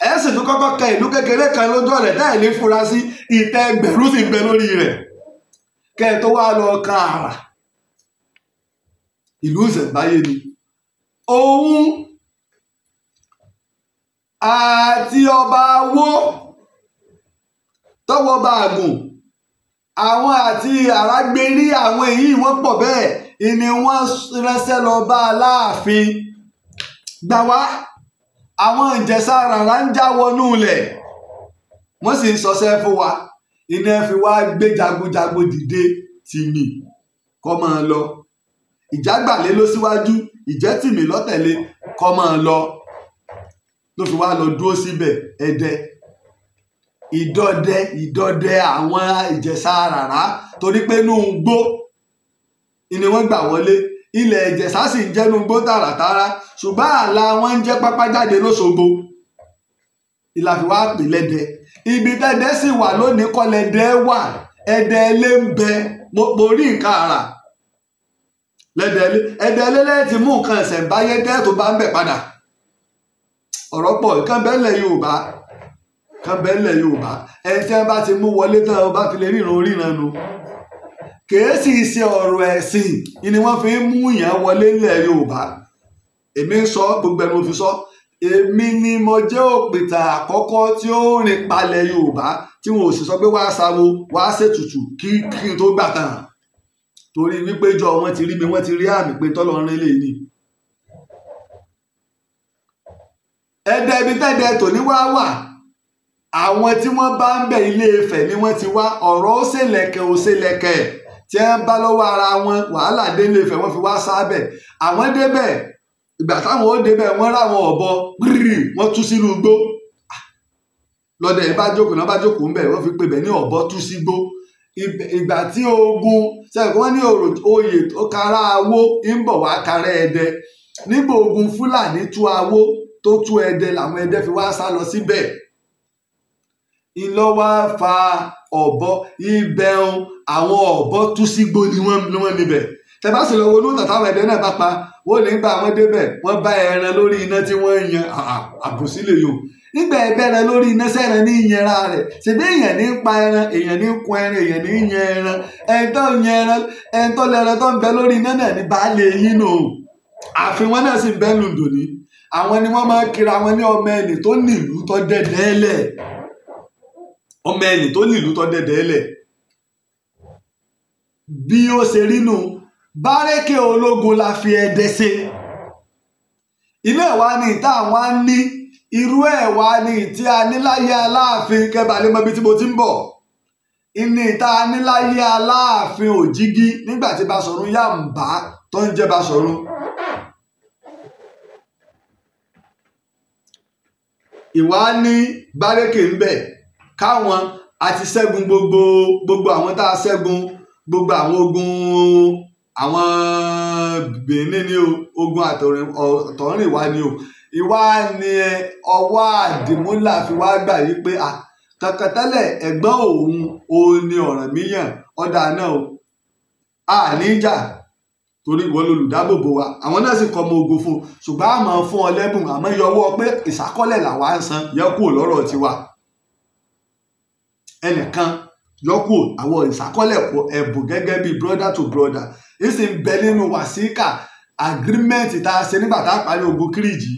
Ẹ sì tún kọ́kọ́ kan ìlú kékeré kan lójú ọ̀nà tẹ́ ẹ̀ ní fura sí, ìtẹ́ ẹgbẹ̀rún sì ń bẹ lórí rẹ̀. Kẹ́ ẹ tó wá lọ kan Àrà. Ìlú ìṣẹ̀ǹbáyé ni. Òun àti ọba Awó tọwọ́ bá àgùn, àwọn àti Àràgbérí, àwọn èyí wọ́n pọ̀ bẹ́ẹ̀ ìní wọ́n ránṣẹ́ lọ bá Aláàfin. Gbà wá, àwọn Ìjẹ̀ṣà rárá ń já wọnú ilẹ̀, wọ́n sì ń sọṣẹ́ fún wa. Iná fi wá gbé jagunjagun dìde tìmì kọ́ máa lọ. Ìjágbàlé ló síwájú, ìjẹ́tìmì lọ́tẹ̀lé kọ́ máa lọ. Ló fi wá lọ dúró síbẹ̀ Ẹdẹ. Ìdọdẹ àwọn Ìjẹ̀ṣà rárá, torí pé inú igbó ni wọ́n gbà wọlé. Ilẹ̀ Ìjẹ̀ṣà sì ń jẹ́nu igbó tààràtààrà, ṣùgbọ́n ààlà wọn ń jẹ́ pápá jáde lóṣogbo. Ìlà fi wá pè lẹ́dẹ. Ibi tẹ́dẹ́ sì wà lónìí kọ́ lẹ́dẹ wà. Ẹdẹ ilé ń bẹ, mo rí nǹkan àrà lẹ́dẹ ilé. Ẹdẹ ilé lẹ́yìn tí mú nǹkan ìṣẹ̀ǹbáyé tẹ́ tó bá ń bẹ̀ padà. Ọ̀rọ̀ pọ̀, nǹkan bẹ́ẹ̀ lẹ̀ Yorùbá, kan bẹ́ẹ̀ lẹ̀ Yorùbá. Ẹni tí wọ́n bá ti mú wọlé tán, wọ́n bá fi lè ríran nu. Kèé sì ṣe ọ̀rọ̀ ẹ̀sìn ni wọ́n fi ń mú yàn wọlé lẹ̀ Yorùbá. Èmi ń sọ, gbogbo ẹnu fi sọ, èmi ni mo jẹ́ òpìtàn àkọ́kọ́ tí ó rìn palẹ̀ Yorùbá tí wọn ò sì sọ pé wàá sáwo wàá ṣètùtù kí n tó gbà tán. Torí wípé jọ wọ́n ti rí mi, wọ́n ti rí àmì pé tọ́lọ́run lè ní. Ẹdẹ ibi tẹ́dẹ tòní wá wà, àwọn tí wọ́n bá ń bẹ Ilé Ifẹ̀ ni wọ́n ti wá. Ọ̀rọ̀ ó ṣèlẹ̀kẹ̀ ó ṣèlẹ̀kẹ̀ tí wọ́n bá lọ́wọ́ ara wọn, wàhálà dé Ilé Ifẹ̀, wọ́n fi wá sábẹ̀. Àwọn débẹ̀ Ìgbà táwọn ó débẹ̀ wọ́n ráwọn ọ̀bọ pírì, wọ́n tú sínú igbó. Lọ́dẹ̀ ẹ̀ bá jókòó náà bá jókòó ń bẹ̀, wọ́n fi pe bẹ̀ ní ọ̀bọ tú sígbó. Ìgbà tí ogun sẹ́yìn wọ́n ní oyè tó kára awó ń bọ̀ wá kára ẹdẹ. Nígbà ogun Fúlàní tú awó tó tú ẹdẹ làwọn ẹdẹ fi wá sá lọ síbẹ̀. Ìlọ wá fa ọ̀bọ ibẹ̀hún, àwọn ọ̀bọ tú sígbó ni wọ́n níbẹ̀. Tẹ bá sì lọ wo lóòótọ́ táwọn ẹdẹ náà bá pa, wọ́n lè gba àwọn débẹ̀, wọ́n bá ẹran lórí iná tí wọ́n ń yan àbòsí lè yò. Nígbà ẹbẹ ẹran lórí iná sẹ́ran ní yanra rẹ̀, ṣèbí èèyàn ní pa ẹran, èèyàn ní kun ẹran, èèyàn ní yan ẹran. Ẹni tó yan ẹran, ẹni tó lẹ́ran tó ń bẹ lórí iná náà ní baálé yín nù. Ààfin wọn náà sì ń bẹ lùdò ní. Àwọn ni wọ́n máa ń kiri àwọn ní ọmọ ẹni tó nílùú tó dẹ̀dẹ̀ lẹ̀. Ọmọ ẹni tó nílùú tó dẹ̀dẹ̀ lẹ̀. Bí ó ṣe rí nù, bárẹ́kè ológun la fi ẹdẹ ṣe. Ilé wa ni ìta àwọn á ní, irú ẹ̀ wá ni tí a ní láyé Aláàfin. Kẹba lè mọ ibi tí mo ti ń bọ̀. Ìní ìta ní láyé Aláàfin Òjìgí nígbà tí Basọ̀run Yàmbá tó ń jẹ́ Basọ̀run. Ìwà ní bárẹ́kè ń bẹ̀ káwọn àti ṣẹ́gun gbogbo àwọn tá a ṣẹ́gun, gbogbo àwọn ogun àwọn Benin ni o, ogun àtọ̀rìnwá ni o. Ìwà ni ọwọ́ Àdìmúlà fi wá gbà yí pé kankan tẹ́lẹ̀ ẹ̀gbọ́n òun òun ni Ọ̀rànmíyàn ọ̀dà náà o, a ní jà torí ìwọ lolùdábòbò wa. Àwọn náà sì kọ́ ọmọ ogun fún un, ṣùgbọ́n àmọ́ fún ọ lẹ́bùn, àmọ́ yọwọ́ pé ìsákọ́lẹ̀ làwa ń san yẹ kúrò lọ́rọ̀ tiwa. Ẹnìkan yọ kúrò àwọn ìsákọ́lẹ̀ kọ ẹ̀bùn gẹ́gẹ́ bí brother to brother. Ìsì ń bẹ nínú wàsíkà agreement tá a ṣe nígbà tá a parí ogun Kírìjì.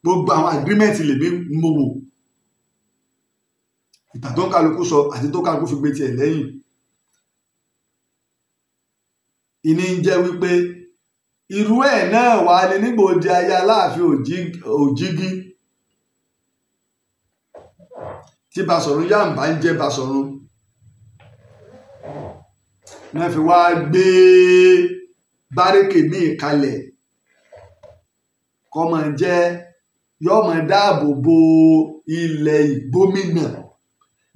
Gbogbo àwọn agreement lèmi mo wò, ìtàn tó ń kálukú sọ àti tó kálukú fi gbé tiẹ̀ lẹ́yìn. Ìní ń jẹ́ wípé irú ẹ̀ náà wà ní nígbò di ayé Aláàfin Òjìgí tí Basọ̀run Yàmbá ń jẹ́ Basọ̀run náà fi wá gbé bárẹ́kè míì kalẹ̀ kọ́ máa jẹ́ yọ́ máa dáàbò bo ilẹ̀ Ìgbómìnà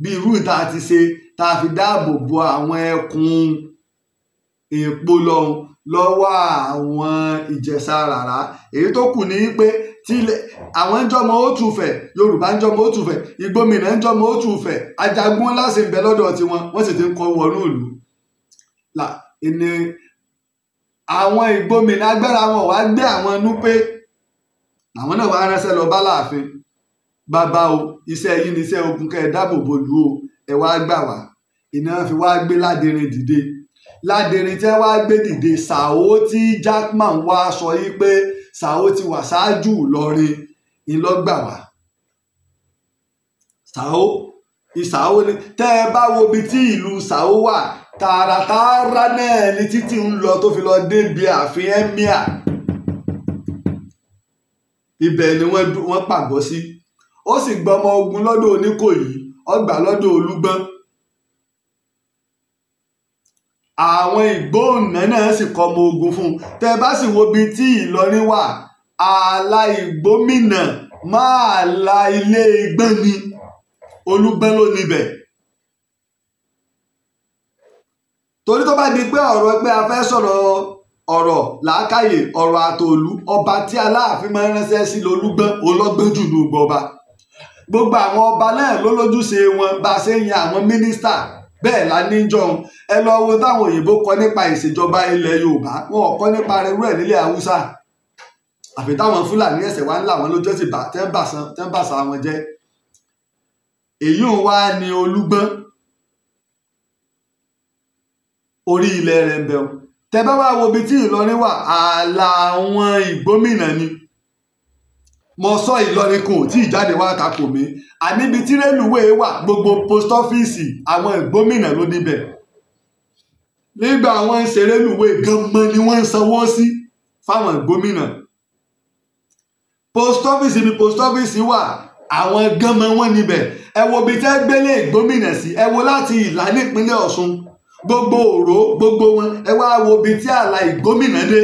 bí irú tá a ti ṣe tá a fi dáàbò bo àwọn ẹkùn èèpo lọ́hùn lọ́wọ́ àwọn Ìjẹ̀ṣà rárá. Èyí tó kù ní pé tí àwọn ń jọmọ ó tù fẹ̀, Yorùbá ń jọmọ ó tù fẹ̀, Ìgbómìnà ń jọmọ ó tù fẹ̀, Ajagun ńlá sì ń bẹ lọ́dọ̀ tiwọn, wọ́n sì ti ń kọ́ wọnú ìlú. Ìní àwọn Ìgbómìnà agbára wọn wá gbé àwọn inú pé àwọn náà wá ránṣẹ́ lọ bá Láàfin. Bàbá o, iṣẹ́ yìí ni iṣẹ́ ogun, kẹ́ ẹ dáàbò bo lù ú, ẹ wá gbà wá. Iná fi wá gbé Ládìrín dìde. Ládìrín tí wọ́n wá gbé dìde, Sàó tí Jackman wá sọ yìí pé Sàó ti wà ṣáájú Ìlọrin ìlọgbà wá. Sàó Ìsàó ni tẹ́ ẹ bá wo ibi tí ìlú Sàó wà, tààràtààrà náà ni títí ń lọ tó fi lọ débi ààfin emir. Ibẹ̀ ni wọ́n pàgọ́ sí. Ó sì gbọmọ ogun lọ́dọ̀ Oníkòyí, ọgbà lọ́dọ̀ Olúgbọ́n. Àwọn Ìgbóònà náà sì kọ́ ọmọ ogun fún un. Tẹ́ bá sì wo ibi tí Ìlọrin wà, ààlà Ìgbómìnà máa la ilé Igbọ́n ni, Olúgbọ́n ló níbẹ̀. Torí tó bá di pé ọ̀rọ̀ pé a fẹ́ sọ̀rọ̀ ọ̀rọ̀ làákàyè, ọ̀rọ̀ àtòlú, ọba tí Aláàfin máa ń ránṣẹ́ sí lolúgbọ́n, olọ́gbọ́n jù ní gbogbo ọba. Gbogbo àwọn ọba náà ló lójúṣe wọn bá a ṣe ń yan àwọn mínísítà bẹ́ẹ̀ la ní jọun. Ẹ lọ wo táwọn òyìnbó kọ nípa ìṣèjọba ilẹ̀ Yorùbá, wọn ò kọ́ nípa rẹ̀ rú ẹ̀ nílẹ̀ Haúsá. Àfi táwọn Fúlàní ẹ̀sẹ̀ wá ń là wọ́n lójú ẹ̀sìn tẹ́ ń bàṣà wọn jẹ́. Èyí ò wá ní Olúgbọ́n orí ilẹ̀ rẹ̀ ń bẹ̀ ọ́. Tẹ́ bá wá wo ibi tí Ìlọrin wà, ààlà àwọn Ìgbómìnà ni. Mo sọ Ìlọrin kò tí ì jáde wá takò mí. Àníbi tí rélùwéè wà, gbogbo post office àwọn Ìgbómìnà ló níbẹ̀. Nígbà wọ́n ń ṣe rélùwéè gan-an ni wọ́n ń sanwó sí fáwọn Ìgbómìnà. Post office ibi post office wà, àwọn gan-an wọ́n níbẹ̀. Ẹ wo ibi tẹ́ gbélé Ìgbómìnà sí, ẹ wo láti Ìlá nípínlẹ̀ Ọ̀ṣun, gbogbo Òró gbogbo wọn, ẹ wá wo ibi tí ààlà Ìgbómìnà dé.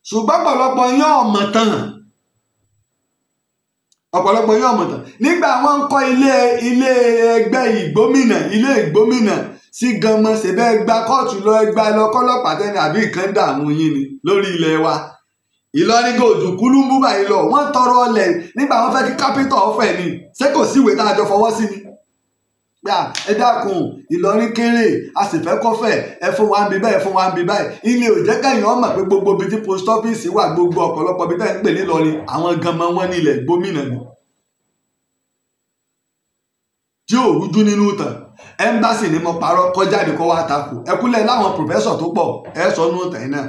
Ṣùgbọ́n ọ̀pọ̀lọpọ̀ yín ọ̀mọ̀ tán, ọ̀pọ̀lọpọ̀ yín ọ̀mọ̀ tán. Nígbà wọ́n ń kọ́ ilé ilé ẹgbẹ́ ìgbómìnà, ilé ìgbómìnà sí ganmọ, ṣèbẹ́ gba kóòtù lọ, ẹgbà lọ kọ́lọ́pàá tẹ́ni àbí nǹkan dààmú yín ni lórí ilẹ̀ wa. Ìlọrin kò dùn kúlúmbú báyìí lọ, wọ́n tọrọ ọlẹ̀ nígbà wọ́n fẹ́ kí kápítọ̀ ọ̀fẹ́ ni. Ṣé kò síwèé tá a jọ fọwọ́ sí ni? Gbà ẹ dákun, Ìlọrin kéré, a sì fẹ́ kọ́fẹ́, ẹ fún wa ń bí báyìí, ẹ fún wa ń bí báyìí. Ilé ò jẹ́ kẹ́yìn ọmọ pé gbogbo ibi tí post office wà, gbogbo ọ̀pọ̀lọpọ̀ ibi tẹ́ ń pè nílọrin, àwọn ganmọ wọn ní ilẹ̀ gómìnà ni. Tí ò rújú nínú ìtàn, ẹ́mbásì ni mo parọ́ kọjáde kọ́ wá takò. Ẹkúlẹ̀ láwọn pòfẹ́sọ̀ tó pọ̀, ẹ sọ nínú ìtàn yìí náà.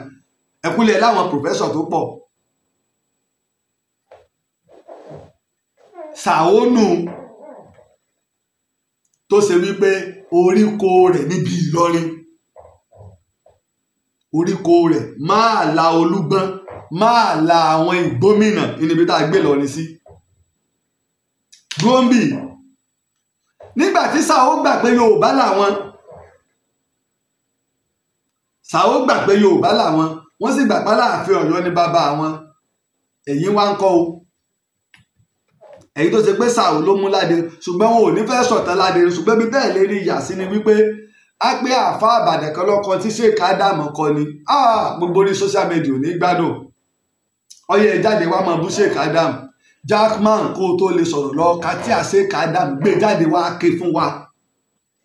Ẹkúlẹ̀ láwọn pòfẹ́sọ̀ tó pọ̀. Sàónù tó ṣe wípé oríko rẹ̀ níbi Ìlọrin, oríko rẹ̀ máa la Olúgbọ́n, máa la àwọn ìgbómìnà níbi tá a gbé Ìlọrin sí. Gbóǹbì nígbà tí Sàó gbà pé Yorùbá làwọn, Sàó gbà pé Yorùbá làwọn, wọ́n sì gbà pé Aláàfin Ọ̀yọ́ ní bàbá wọn. Èyí wá ń kọ́ o, èyí tó ṣe pé Sàó ló mú láde, ṣùgbọ́n wọn ò ní fẹ́ sọ̀tàn láde. Ṣùgbọ́n bí bẹ́ẹ̀ lè rí ìyà sí ni wípé á pé àfa Àbàdàn kan lọ́kọ tí Sheikh Adam kọ ni, gbogbo orí social media ò ní gbádùn. Ọyẹ jáde wá máa bú Sheikh Adam. Jackman kó o tó lè sọ̀rọ̀ lọ ká tí a Sheikh Adam gbé jáde wá ké fún wa.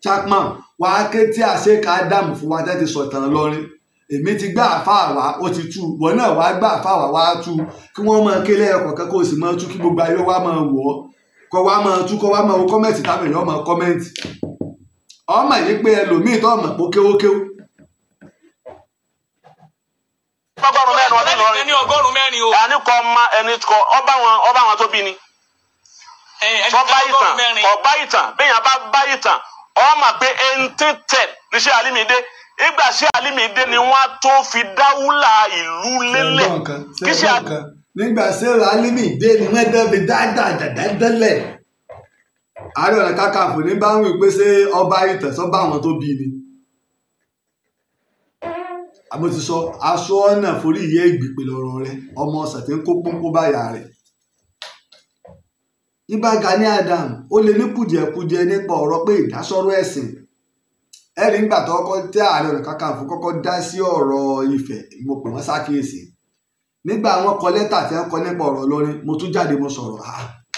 Jackman wá ké tí a Sheikh Adam fún wa tẹ́ ti sọ̀tàn lọ́rin. Èmi ti gbá àfáà wá, ó ti tú, wọn náà wá gbá àfáà wá wá tú, kí wọ́n máa ké lẹ́yọkọ̀ọ̀kan kó o sì máa tú, kí gbogbo ayé wá máa wọ̀ ọ́, kó wá máa tú, kó wá máa wo kọ́mẹ̀ntì táwọn èèyàn máa kọ́mẹ̀ntì. Ọmọ yìí pé ẹlòmíì tó ọmọ pé kéwókéwó. Ọgọ́rùn mẹ́rin ọdún lọrin ní ọgọ́rùn mẹ́rin o. Ẹni kọ ọmọ ẹni kọ ọba wọn, ọba wọn tó bí ni. Ọba ìtàn, ọba ìtàn, bẹ́ẹ̀ bá bá ìtàn, ọmọ pé ẹntì tẹ̀ ní ṣé Alimi dé. Ìgbà ṣé Alimi dé ni wọ́n tó fi dáwúlà ìlú lélẹ̀. Kí ṣe nígbà ṣé Alimi dé ni wọ́n tó fi dáadáa dẹ́lẹ̀. Ààrẹ Ọ̀nà Kakanfò ní bá ń wí pé ṣé ọba ìtàn sọ́ba àwọn tó bí ni. Àbó ti sọ aṣọ ọ̀nà forí ìyẹ́ ìgbìpè lọ́rọ̀ rẹ, ọmọ ọ̀sẹ̀ tí ń kó pọ́npọ́n báyà rẹ̀. Ìbà Gani Adam ó lè ní kùdìẹ̀kudiẹ nípa ọ̀rọ̀ pé ìdásọ́rọ̀ ẹ̀sìn. Ẹ̀rí ńgbà tó kọ́kọ́ tẹ́ Ààrẹ Ọ̀nà Kakanfò kọ́kọ́ dá sí ọ̀rọ̀ Ifẹ̀, mo pè wọ́n sákìyèsí. Nígbà wọn kọ lẹ́tà tí wọ́n kọ nípa ọ̀rọ̀ Ìlọrin, mo tún jáde mo sọ̀rọ̀.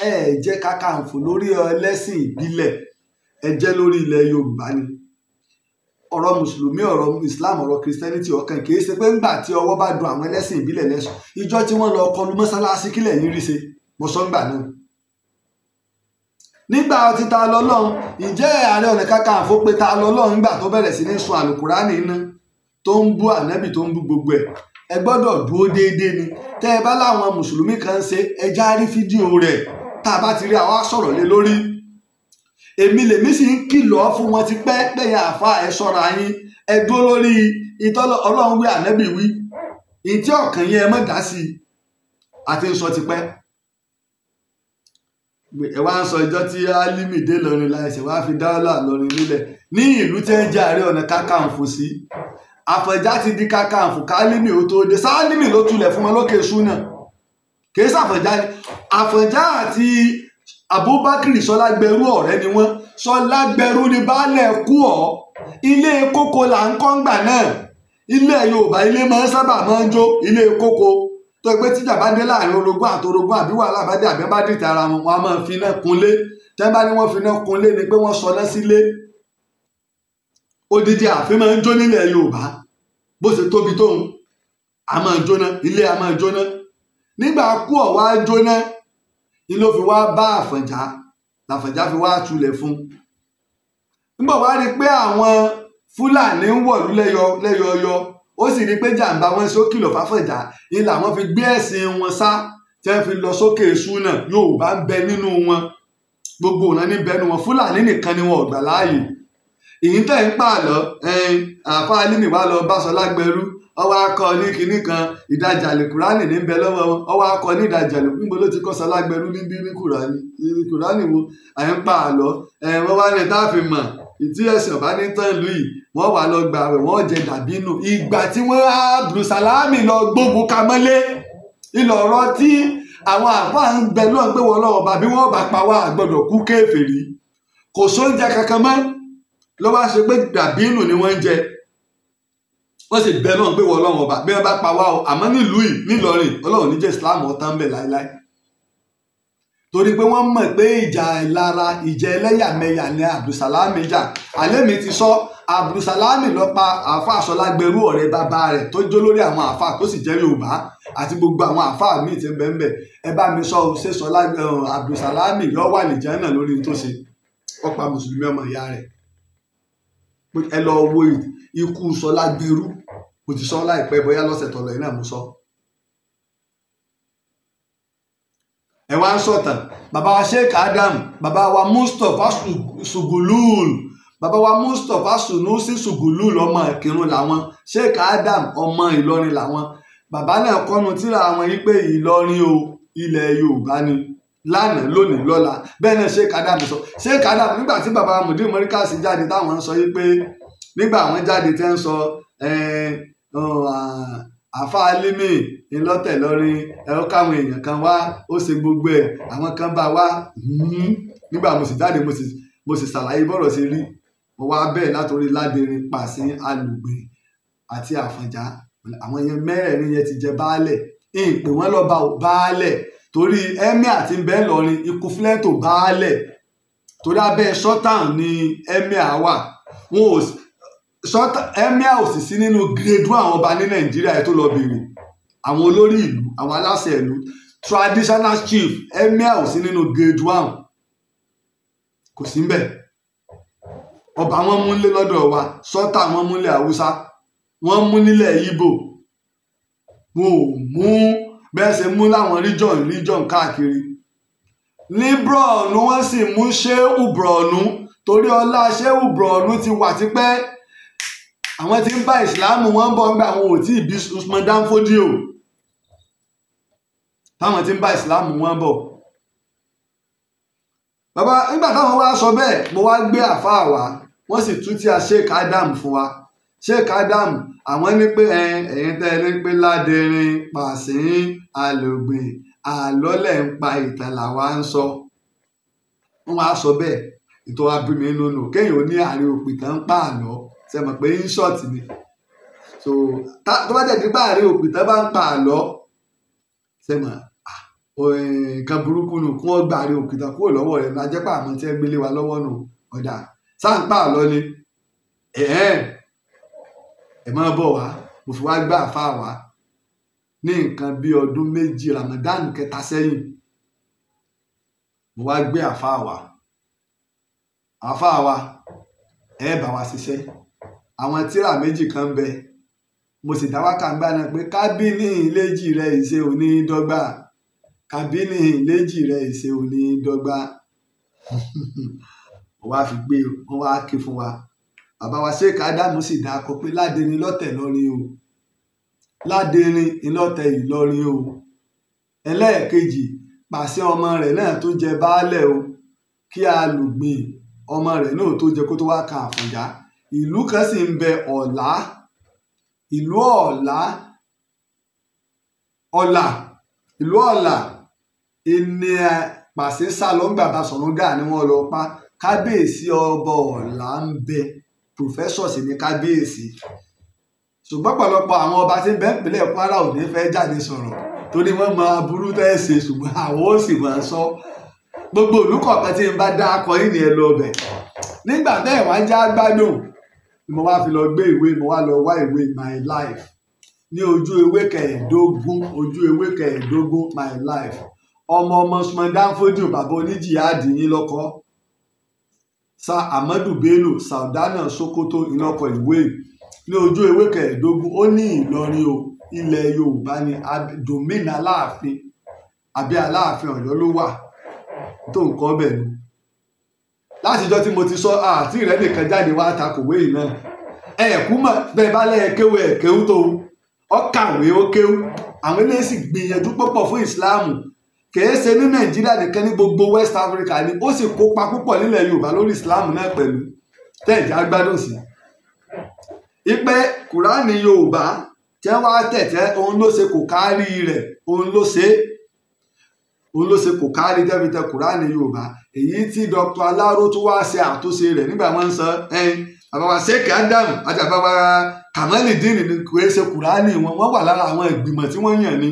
Ẹ jẹ́ Kakanfò lórí ẹlẹ́sìn ìbílẹ̀, ẹ jẹ́ lórí ilẹ̀ Yorùbá ni. Ọ̀rọ̀ mùsùlùmí, ọ̀rọ̀ Islam, ọ̀rọ̀ Christianity ọ̀kan kì í ṣe pé ńgbà tí ọwọ́ bá dùn àwọn ẹlẹ́sìn ìbílẹ̀ lẹ́sùn. Ìjọ tí wọ́n lọ kọlu mọ́sálásí kílẹ̀ yín rí ṣe, mo sọ ńgbà náà. Nígbà tí ta lọ́lọ́run, ǹjẹ́ Ààrẹ Ọ̀nà Kakanfò pé ta lọ́lọ́run nígbà tó bẹ̀rẹ̀ sí ní sun àlùkùránì iná tó ń bú ànábì tó ń bú gbogbo ẹ̀. Ẹ gbọ́dọ̀ dúró déédéé ni. Tẹ́ ẹ bá láwọn mùsùlùmí kan ń ṣe, ẹ já rí fídíò rẹ̀. Tá a bá ti rí àwa sọ̀rọ̀ lé lórí. Èmi lèmi sì ń kìlọ̀ fún wọn ti pẹ́ pẹ̀yìn àfa ẹ ṣọ́ra yín, ẹ dúró lórí ìtọ́lọ́ Ọlọ́run wí ànábì wí. Ìtí ọ̀kan yẹn ẹ má dá sí i. Àti ń sọ ti pẹ́. Ẹ wá ń sọ ìjọ tí Alimi dé lọrin láìsẹ̀ wá fi dáwọ́là lọrin nílẹ̀ ní ìlú tí ń jẹ́ Ààrẹ Ọ̀nà Kakanfò sí. Àfọ̀njá ti di Kakanfò kálímì ó tó dé. Sálímì ló tulẹ̀ fún wọn lókè Ṣúnà. Kì í ṣàfọ̀njá ni. Àfọ̀njá àti Abubakar Sọlágbẹrú ọ̀rẹ́ ni wọ́n. Sọlágbẹrú ni baálẹ̀ kú ọ́. Ilé kókó là ń kọ́ ńgbà náà. Ilé Yorùbá ilé máa ń sábà máa ń jó ilé kókó. Tó pé tíjà bá dé láàrin orogún àti orogún àbí wàhálà bá dé àbí bá dìtẹ̀ ara wọn, wọn a máa fi iná kunlé. Tẹ́ bá ní wọ́n fi iná kunlé ni pé wọ́n sọná sílé. Odidi ààfin máa ń jó nílẹ̀ Yorùbá. Bó ṣe tóbi tóun, a máa jóná, ilé a máa jóná. Nígbà kú ọ̀ wá jóná, ni ló fi wá bá Àfọ̀njá, làfọ̀njá fi wá tulẹ̀ fún. Nígbà wá rí pé àwọn Fúlàní ń wọ̀lú lẹ́yọyọ, ó sì rí pé jàǹbá wọn ṣe ó kìlọ̀ fáfọ̀njá, ni làwọn fi gbé ẹ̀sìn wọn sá, tí wọ́n fi lọ sókè Ṣúnà. Yorùbá ń bẹ nínú wọn, gbogbo ọ̀nà ní bẹ nínú wọn, Fúlàní nìkan ni wọn ò gbà láàyè. Èyí tẹ̀ ń pààlọ́, àfa Alimi wá lọ bá Sọlágbẹrú, ọwọ́ akọ ní kinní kan, ìdajì àlùkùránì ní bẹ lọ́wọ́ wọn, ọwọ́ akọ ní ìdajì àlùkùránì, níbo ló ti kọ́ Sọlágbẹrú níbí ní Kùránì, ní Kùránì wo, à ń pààlọ́, wọ́n wá ní tá a fi mọ̀ Ìtí ẹ̀sìn ọ̀bá ní tán ìlú yìí, wọ́n wà lọ gbà rẹ̀, wọ́n jẹ dàbínù. Ìgbà tí wọ́n á Abdulsalami lọ gbógun kamọ́lé, ìlọ̀rọ̀ tí àwọn àfáà ń bẹ lọ́n pé wọ́n lọ́wọ́ bàbí wọ́n bá pa wá àgbọ̀dọ̀ kú kéfèrí. Kò sóúnjẹ kankan mọ́, ló wá ṣe pé dàbínù ni wọ́n ń jẹ. Wọ́n sì bẹ lọ́n pé wọ́n lọ́wọ́ bá bí wọ́n bá pa wá o, àmọ́ nílùú yìí nílọrin Ọlọ́run ní jẹ́ Islam ọ̀tán bẹ̀ láéláé. Torí pé wọ́n mọ̀ pé ìjà ìlara, ìjà ẹlẹ́yàmẹ̀yà ni Abdulsalami jà. Àlẹ́ mi ti sọ, Abdulsalami ló pa àáfàá Ṣọlágbẹrú ọ̀rẹ́ bàbá rẹ̀ tó jó lórí àwọn àáfàá tó sì jẹ́ Yorùbá àti gbogbo àwọn àáfàá míì tí ń bẹ ń bẹ. Ẹ bá mi sọ ṣé Ṣọlá Abdulsalami yọ wà lè jẹ́ náà lórí tó ṣe. Ó pa mùsùlùmí ọmọ ìyá rẹ̀. Ẹ lọ wo ikú Ṣọlágbẹrú, mo ti sọ láìpẹ́ bóyá lọ́sẹ̀ tó lọ yìí náà mo sọ. Ẹ wá ń sọ̀tàn bàbá wa Sheikh Adam, bàbá wa Mustapha Sugulul, bàbá wa Mustapha Sunusi Sugulul ọmọ Ìkìrun làwọn, Sheikh Adam ọmọ Ìlọrin làwọn. Bàbá náà kọ́nu tíra àwọn yìí pé Ìlọrin o, ilẹ̀ Yorùbá ni lánàá lónìí lọ́la. Bẹ́ẹ̀ náà Sheikh Adam sọ. Sheikh Adam nígbà tí bàbá Mudir Mọ́ríkàsì jáde táwọn ń sọ yìí pé nígbà àwọn jáde tẹ́ ń sọ àfa alimi ńlọtẹ lọrin ẹ̀rọ káwọn èèyàn kan wá, ó ṣe gbogbo ẹ̀, àwọn kan bá wá. Nígbà mo sì jáde mo sì ṣàlàyé bọ́rọ̀ ṣe rí. Mo wá bẹ́ẹ̀ látòrí Ládẹrin, Pàṣín, Alùgbé àti Àfọ̀njá. Àwọn yẹn mẹ́rẹ̀ẹ̀rin yẹn ti jẹ baálẹ̀. Ìpè wọ́n lọ́ba ò baálẹ̀ torí emir àti bẹ́ẹ̀ lọrin ikú flẹ́tò baálẹ̀ torí abẹ́ sọ́tàn ni emir wà. Wọn ò sọ́tà emir ò sì sí nínú grade one àwọn ọba ní Nàìjíríà ẹ̀ tó lọ bèrè. Àwọn olórí ìlú, àwọn aláṣẹ ìlú, traditional chief, emir ò sí nínú grade one, kò sí ńbẹ̀. Ọba wọn mú nílé lọ́dọ̀ wa, sọ́tà wọn mú nílẹ̀ Haúsá, wọ́n mú nílẹ̀ Ìgbò, wọn ò mú bẹ́ẹ̀ ṣe mú láwọn region káàkiri. Ní Borno wọ́n sì mú Shehu Borno torí ọlá Shehu Borno ti wà tipẹ́. Àwọn tí ń bá ìsìláàmù wọn bọ̀ ńgbà àwọn ò tí ì bí Usman Dan Fodio, táwọn tí ń bá ìsìláàmù wọn bọ̀. Bàbá nígbà táwọn wá sọ bẹ́ẹ̀, mo wá gbé àfáà wá, wọ́n sì tú tí a Sheikh Adam fún wa. Sheikh Adam àwọn ní pé ẹ̀yin tẹ́ ẹ ní pé Ládẹrin, Pàṣín, Alùgbìn, àlọ́lẹ̀ ń pa ìtàn làwa ń sọ. Wọ́n wá sọ bẹ́ẹ̀, ètò wa bí mi nínú kéèyàn ó ní àárín òpìtàn ń pa àlọ́, ṣe mọ̀ pé insult ni. So tó bá tẹ̀sí bá àárín òpìtàn bá ń pa àlọ́, ṣe mọ̀ nǹkan burúkú nù kí wọ́n gba àárín òpìtàn kúrò lọ́wọ́ rẹ̀ ní ajẹ́pà àmọ́ tí ẹ gbélé wa lọ́wọ́ nù. Ọ̀dà sáà ń pa àlọ́ ni ẹ̀ máa bọ̀ wá. Mo fi wá gbá àfáà wá ní nǹkan bí ọdún méjì Ramadan kẹta sẹ́yìn. Mo wá gbé àfáà wá. Àfáà wa ẹ bá wa ṣiṣẹ́. Àwọn tíra méjì kan ń bẹ. Mo sì dá wákà ńgbà náà pé kábínì léjì rẹ ìṣe òní dọ́gba, kábínì léjì rẹ ìṣe òní dọ́gba. Mo wá fi gbé, wọ́n wá ké fún wa. Bàbá wa Sheikh Adam sì dá akọ pé Ládẹrin lọ́tẹ̀ lọ́rin o, Ládẹrin ńlọ́tẹ̀ Ìlọrin o. Ẹlẹ́ẹ̀kejì, Pàṣẹ ọmọ rẹ̀ náà tó jẹ baálẹ̀ o, kí Alùgbìn ọmọ rẹ̀ náà tó jẹ kó tó wá kan Àfọ̀njá. Ìlú kan sì ń bẹ Ọ̀lá, ìlú Ọ̀lá, Ọ̀là, ìlú Ọ̀là ìní Pàṣẹ sá lọ ńgbà Basọ̀rún Gáà ni wọ́n lọ pa. Kábíyèsí ọba Ọ̀là ń bẹ, pòfẹ́sọ̀ sì ni kábíyèsí. Ṣùgbọ́n pọ̀lọpọ̀ àwọn ọba tí ń bẹ ìpínlẹ̀ Kwara ò ní fẹ́ jáde sọ̀rọ̀ torí wọ́n mọ aburú tẹ́ ẹ ṣe, ṣùgbọ́n àwọn ó sì máa sọ. Gbogbo ìlú kọ̀ọ̀kan tí ń bá dá akọ yìí ni ẹ lọ bẹ̀. Nígbà tẹ́ ẹ̀ wá já gbádùn, mo wá fi lọ gbé ìwé, mo wá lọ wá ìwé My Life ní ojú ewé kẹẹ̀ẹ́dógún, ojú ewé kẹẹ̀ẹ́dógún My Life. Ọmọ ọmọ Usman Dan Fodio bàbá oníjìyàdì yín lọ́kọ́, Sir Ahmadu Bello Sardauna Sokoto ìlọ́kọ̀ ìwé ní ojú ewé kẹẹ̀ẹ́dógún. Ó ní Ìlọrin o, ilẹ̀ Yorùbá ni, domain Aláàfin àbí Aláàfin Ọ̀yọ́ ló wà tó nǹkan ọbẹ̀ nu. Látijọ́ tí mo ti sọ àti rẹ̀ nìkan jáde wá takòwé yìí náà. Ẹ̀ẹ̀kú mọ̀ bẹ́ẹ̀ bá lẹ́ẹ̀ kéwú ẹ̀ kéwú tó ọ kàwé ó kéwú. Àwọn eléyìí sì gbìyànjú púpọ̀ fún Ìsìláàmù. Kìí ṣe ní Nàìjíríà nìkan, ní gbogbo West Africa ni ó sì kópa púpọ̀ nílẹ̀ Yorùbá lórí Ìsìláàmù náà pẹ̀lú. Tẹ̀já gbádùn sí ipe Kùránì Yorùbá tẹ́ wá tẹ̀tẹ́, òun ló ṣe kò kárí rẹ̀, òun ló ṣe kò kárí tẹ́bi tẹ Kùránì Yorùbá, èyí tí Dr. Aláró tó wá ṣe àtúnṣe rẹ̀ nígbà wọn ń sọ bàbá wa Sheikh Adam àti bàbá wa Kamalidin ní kò ṣe Kùránì wọn, wọ́n wà lára àwọn ìgbìmọ̀ tí wọ́n yàn ní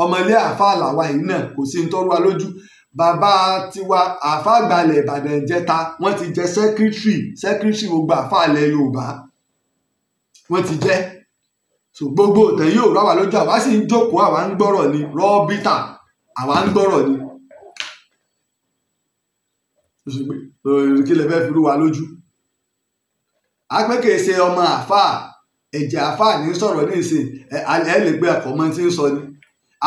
ọmọ ilé àáfàá làwa yìí náà, kò sí nítorí wa lójú. Bàbá tiwa àáfàá àgbàlẹ̀ Ìbàdàn jẹta, wọ́n ti jẹ sẹ́kírítírì gbogbo àáfàá ilẹ̀ Yorùbá wọ́n ti jẹ́. So gbogbo òtẹ̀ yóò rá wa lójú, àwa sì ń jókòó, àwa ń gbọ́rọ̀ ni rọ́bítà, àwa ń gbọ́rọ̀ ni. Kí lè fẹ́ fi rú wa lójú? Àpé kìí ṣe ọmọ àáfàá, ẹ̀jẹ̀ àáfàá ní sọ̀rọ̀ ní ìsìn, ẹ lè gbé ẹ̀kọ́ mọ́ tí ń sọ ni.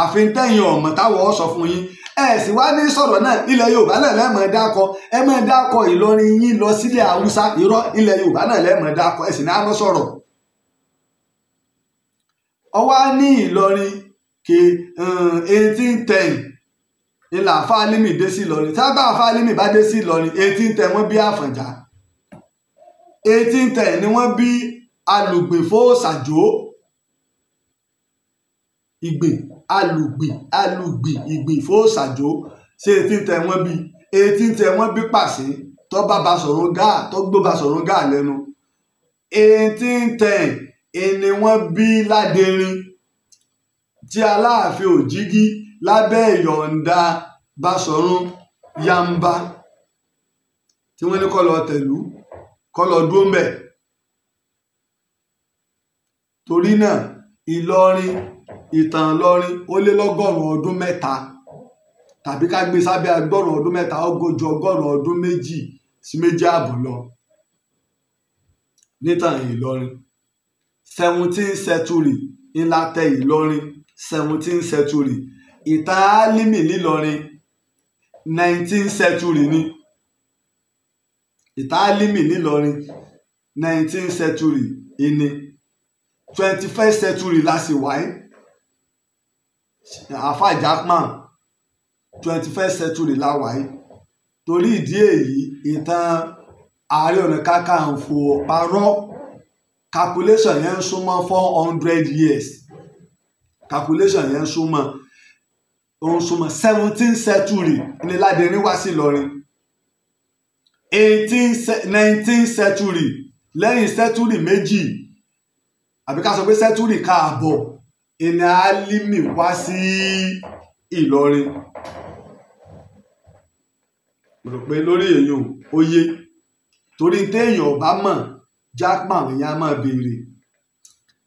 Àfi tẹ̀yìn ọ̀mọ̀ táwọn sọ fún yín, ẹ sì wá ní sọ̀rọ̀ náà. Ilẹ̀ Yorùbá náà lẹ́mọ̀ dákọ, ẹ mọ̀ dákọ Ìlọrin yín lọ sílẹ̀ Haúsá, irọ́, ilẹ̀ Yorùbá náà lẹ́mọ̀ dákọ, ẹ sì ní àmọ́ sọ̀rọ̀. Ọwá ní Ìlọrin ke 1810 ìlà àáfàá Álímì dé sí Ìlọrin. Tábà àáfàá Álímì bá dé sí Ìlọrin 1810 wọ́n bí Àfọ̀njá, 1810 ni wọ́n bí Alùgbìn Fóòsàjó, Ìgbìn Alùgbìn Ìgbìn Fóòsàjó. Ṣé 1810 wọ́n bí? 1810 wọ́n bí Pàṣẹ tó bá Basọ̀rún Gáà, tó gbó Basọ̀rún Gáà lẹ́nu. 1810 ni wọ́n bí Ládẹrin tí Aláàfin Òjìgí lábẹ́ ìyọ̀ǹda Basọ̀rún Yamba tí wọ́n ní kó lọ tẹ̀lú, kó lọ dúró ńbẹ̀. Torí náà Ìlọrin, ìtàn Ìlọrin ó lé lọ́gọ́rùn-ún ọdún mẹ́ta, tàbí ká gbé sábẹ́ ọgọ́rùn-ún ọdún mẹ́ta, ó gojú ọgọ́rùn-ún ọdún 2 sí 2.5 lọ nítàn Ìlọrin. 17th century ńlá tẹ Ìlọrin, 17th century. Ìtàn Álímì nílọrin 19th century ni. Ìtàn Álímì nílọrin 19th century ìní, 21st century la sì wáyé. Àáfàá Jackman, 21st century la wáyé. Torí ìdí èyí ìtàn Ààrẹ Ọ̀nà Kakanfò parọ́, calculation yẹn ń súnmọ́ 400 years, calculation yẹn ń súnmọ́, ó ń súnmọ́ 17th century ní Ládẹrin wá sí Ìlọrin. 19th century, lẹ́yìn century méjì àbí ká sọ pé century káàbọ̀ ìní Álímì wá sí Ìlọrin. Mo rò pé lórí èèyàn ó yé, torí téèyàn ò bá mọ̀ Jackman ìyẹn á máa béèrè.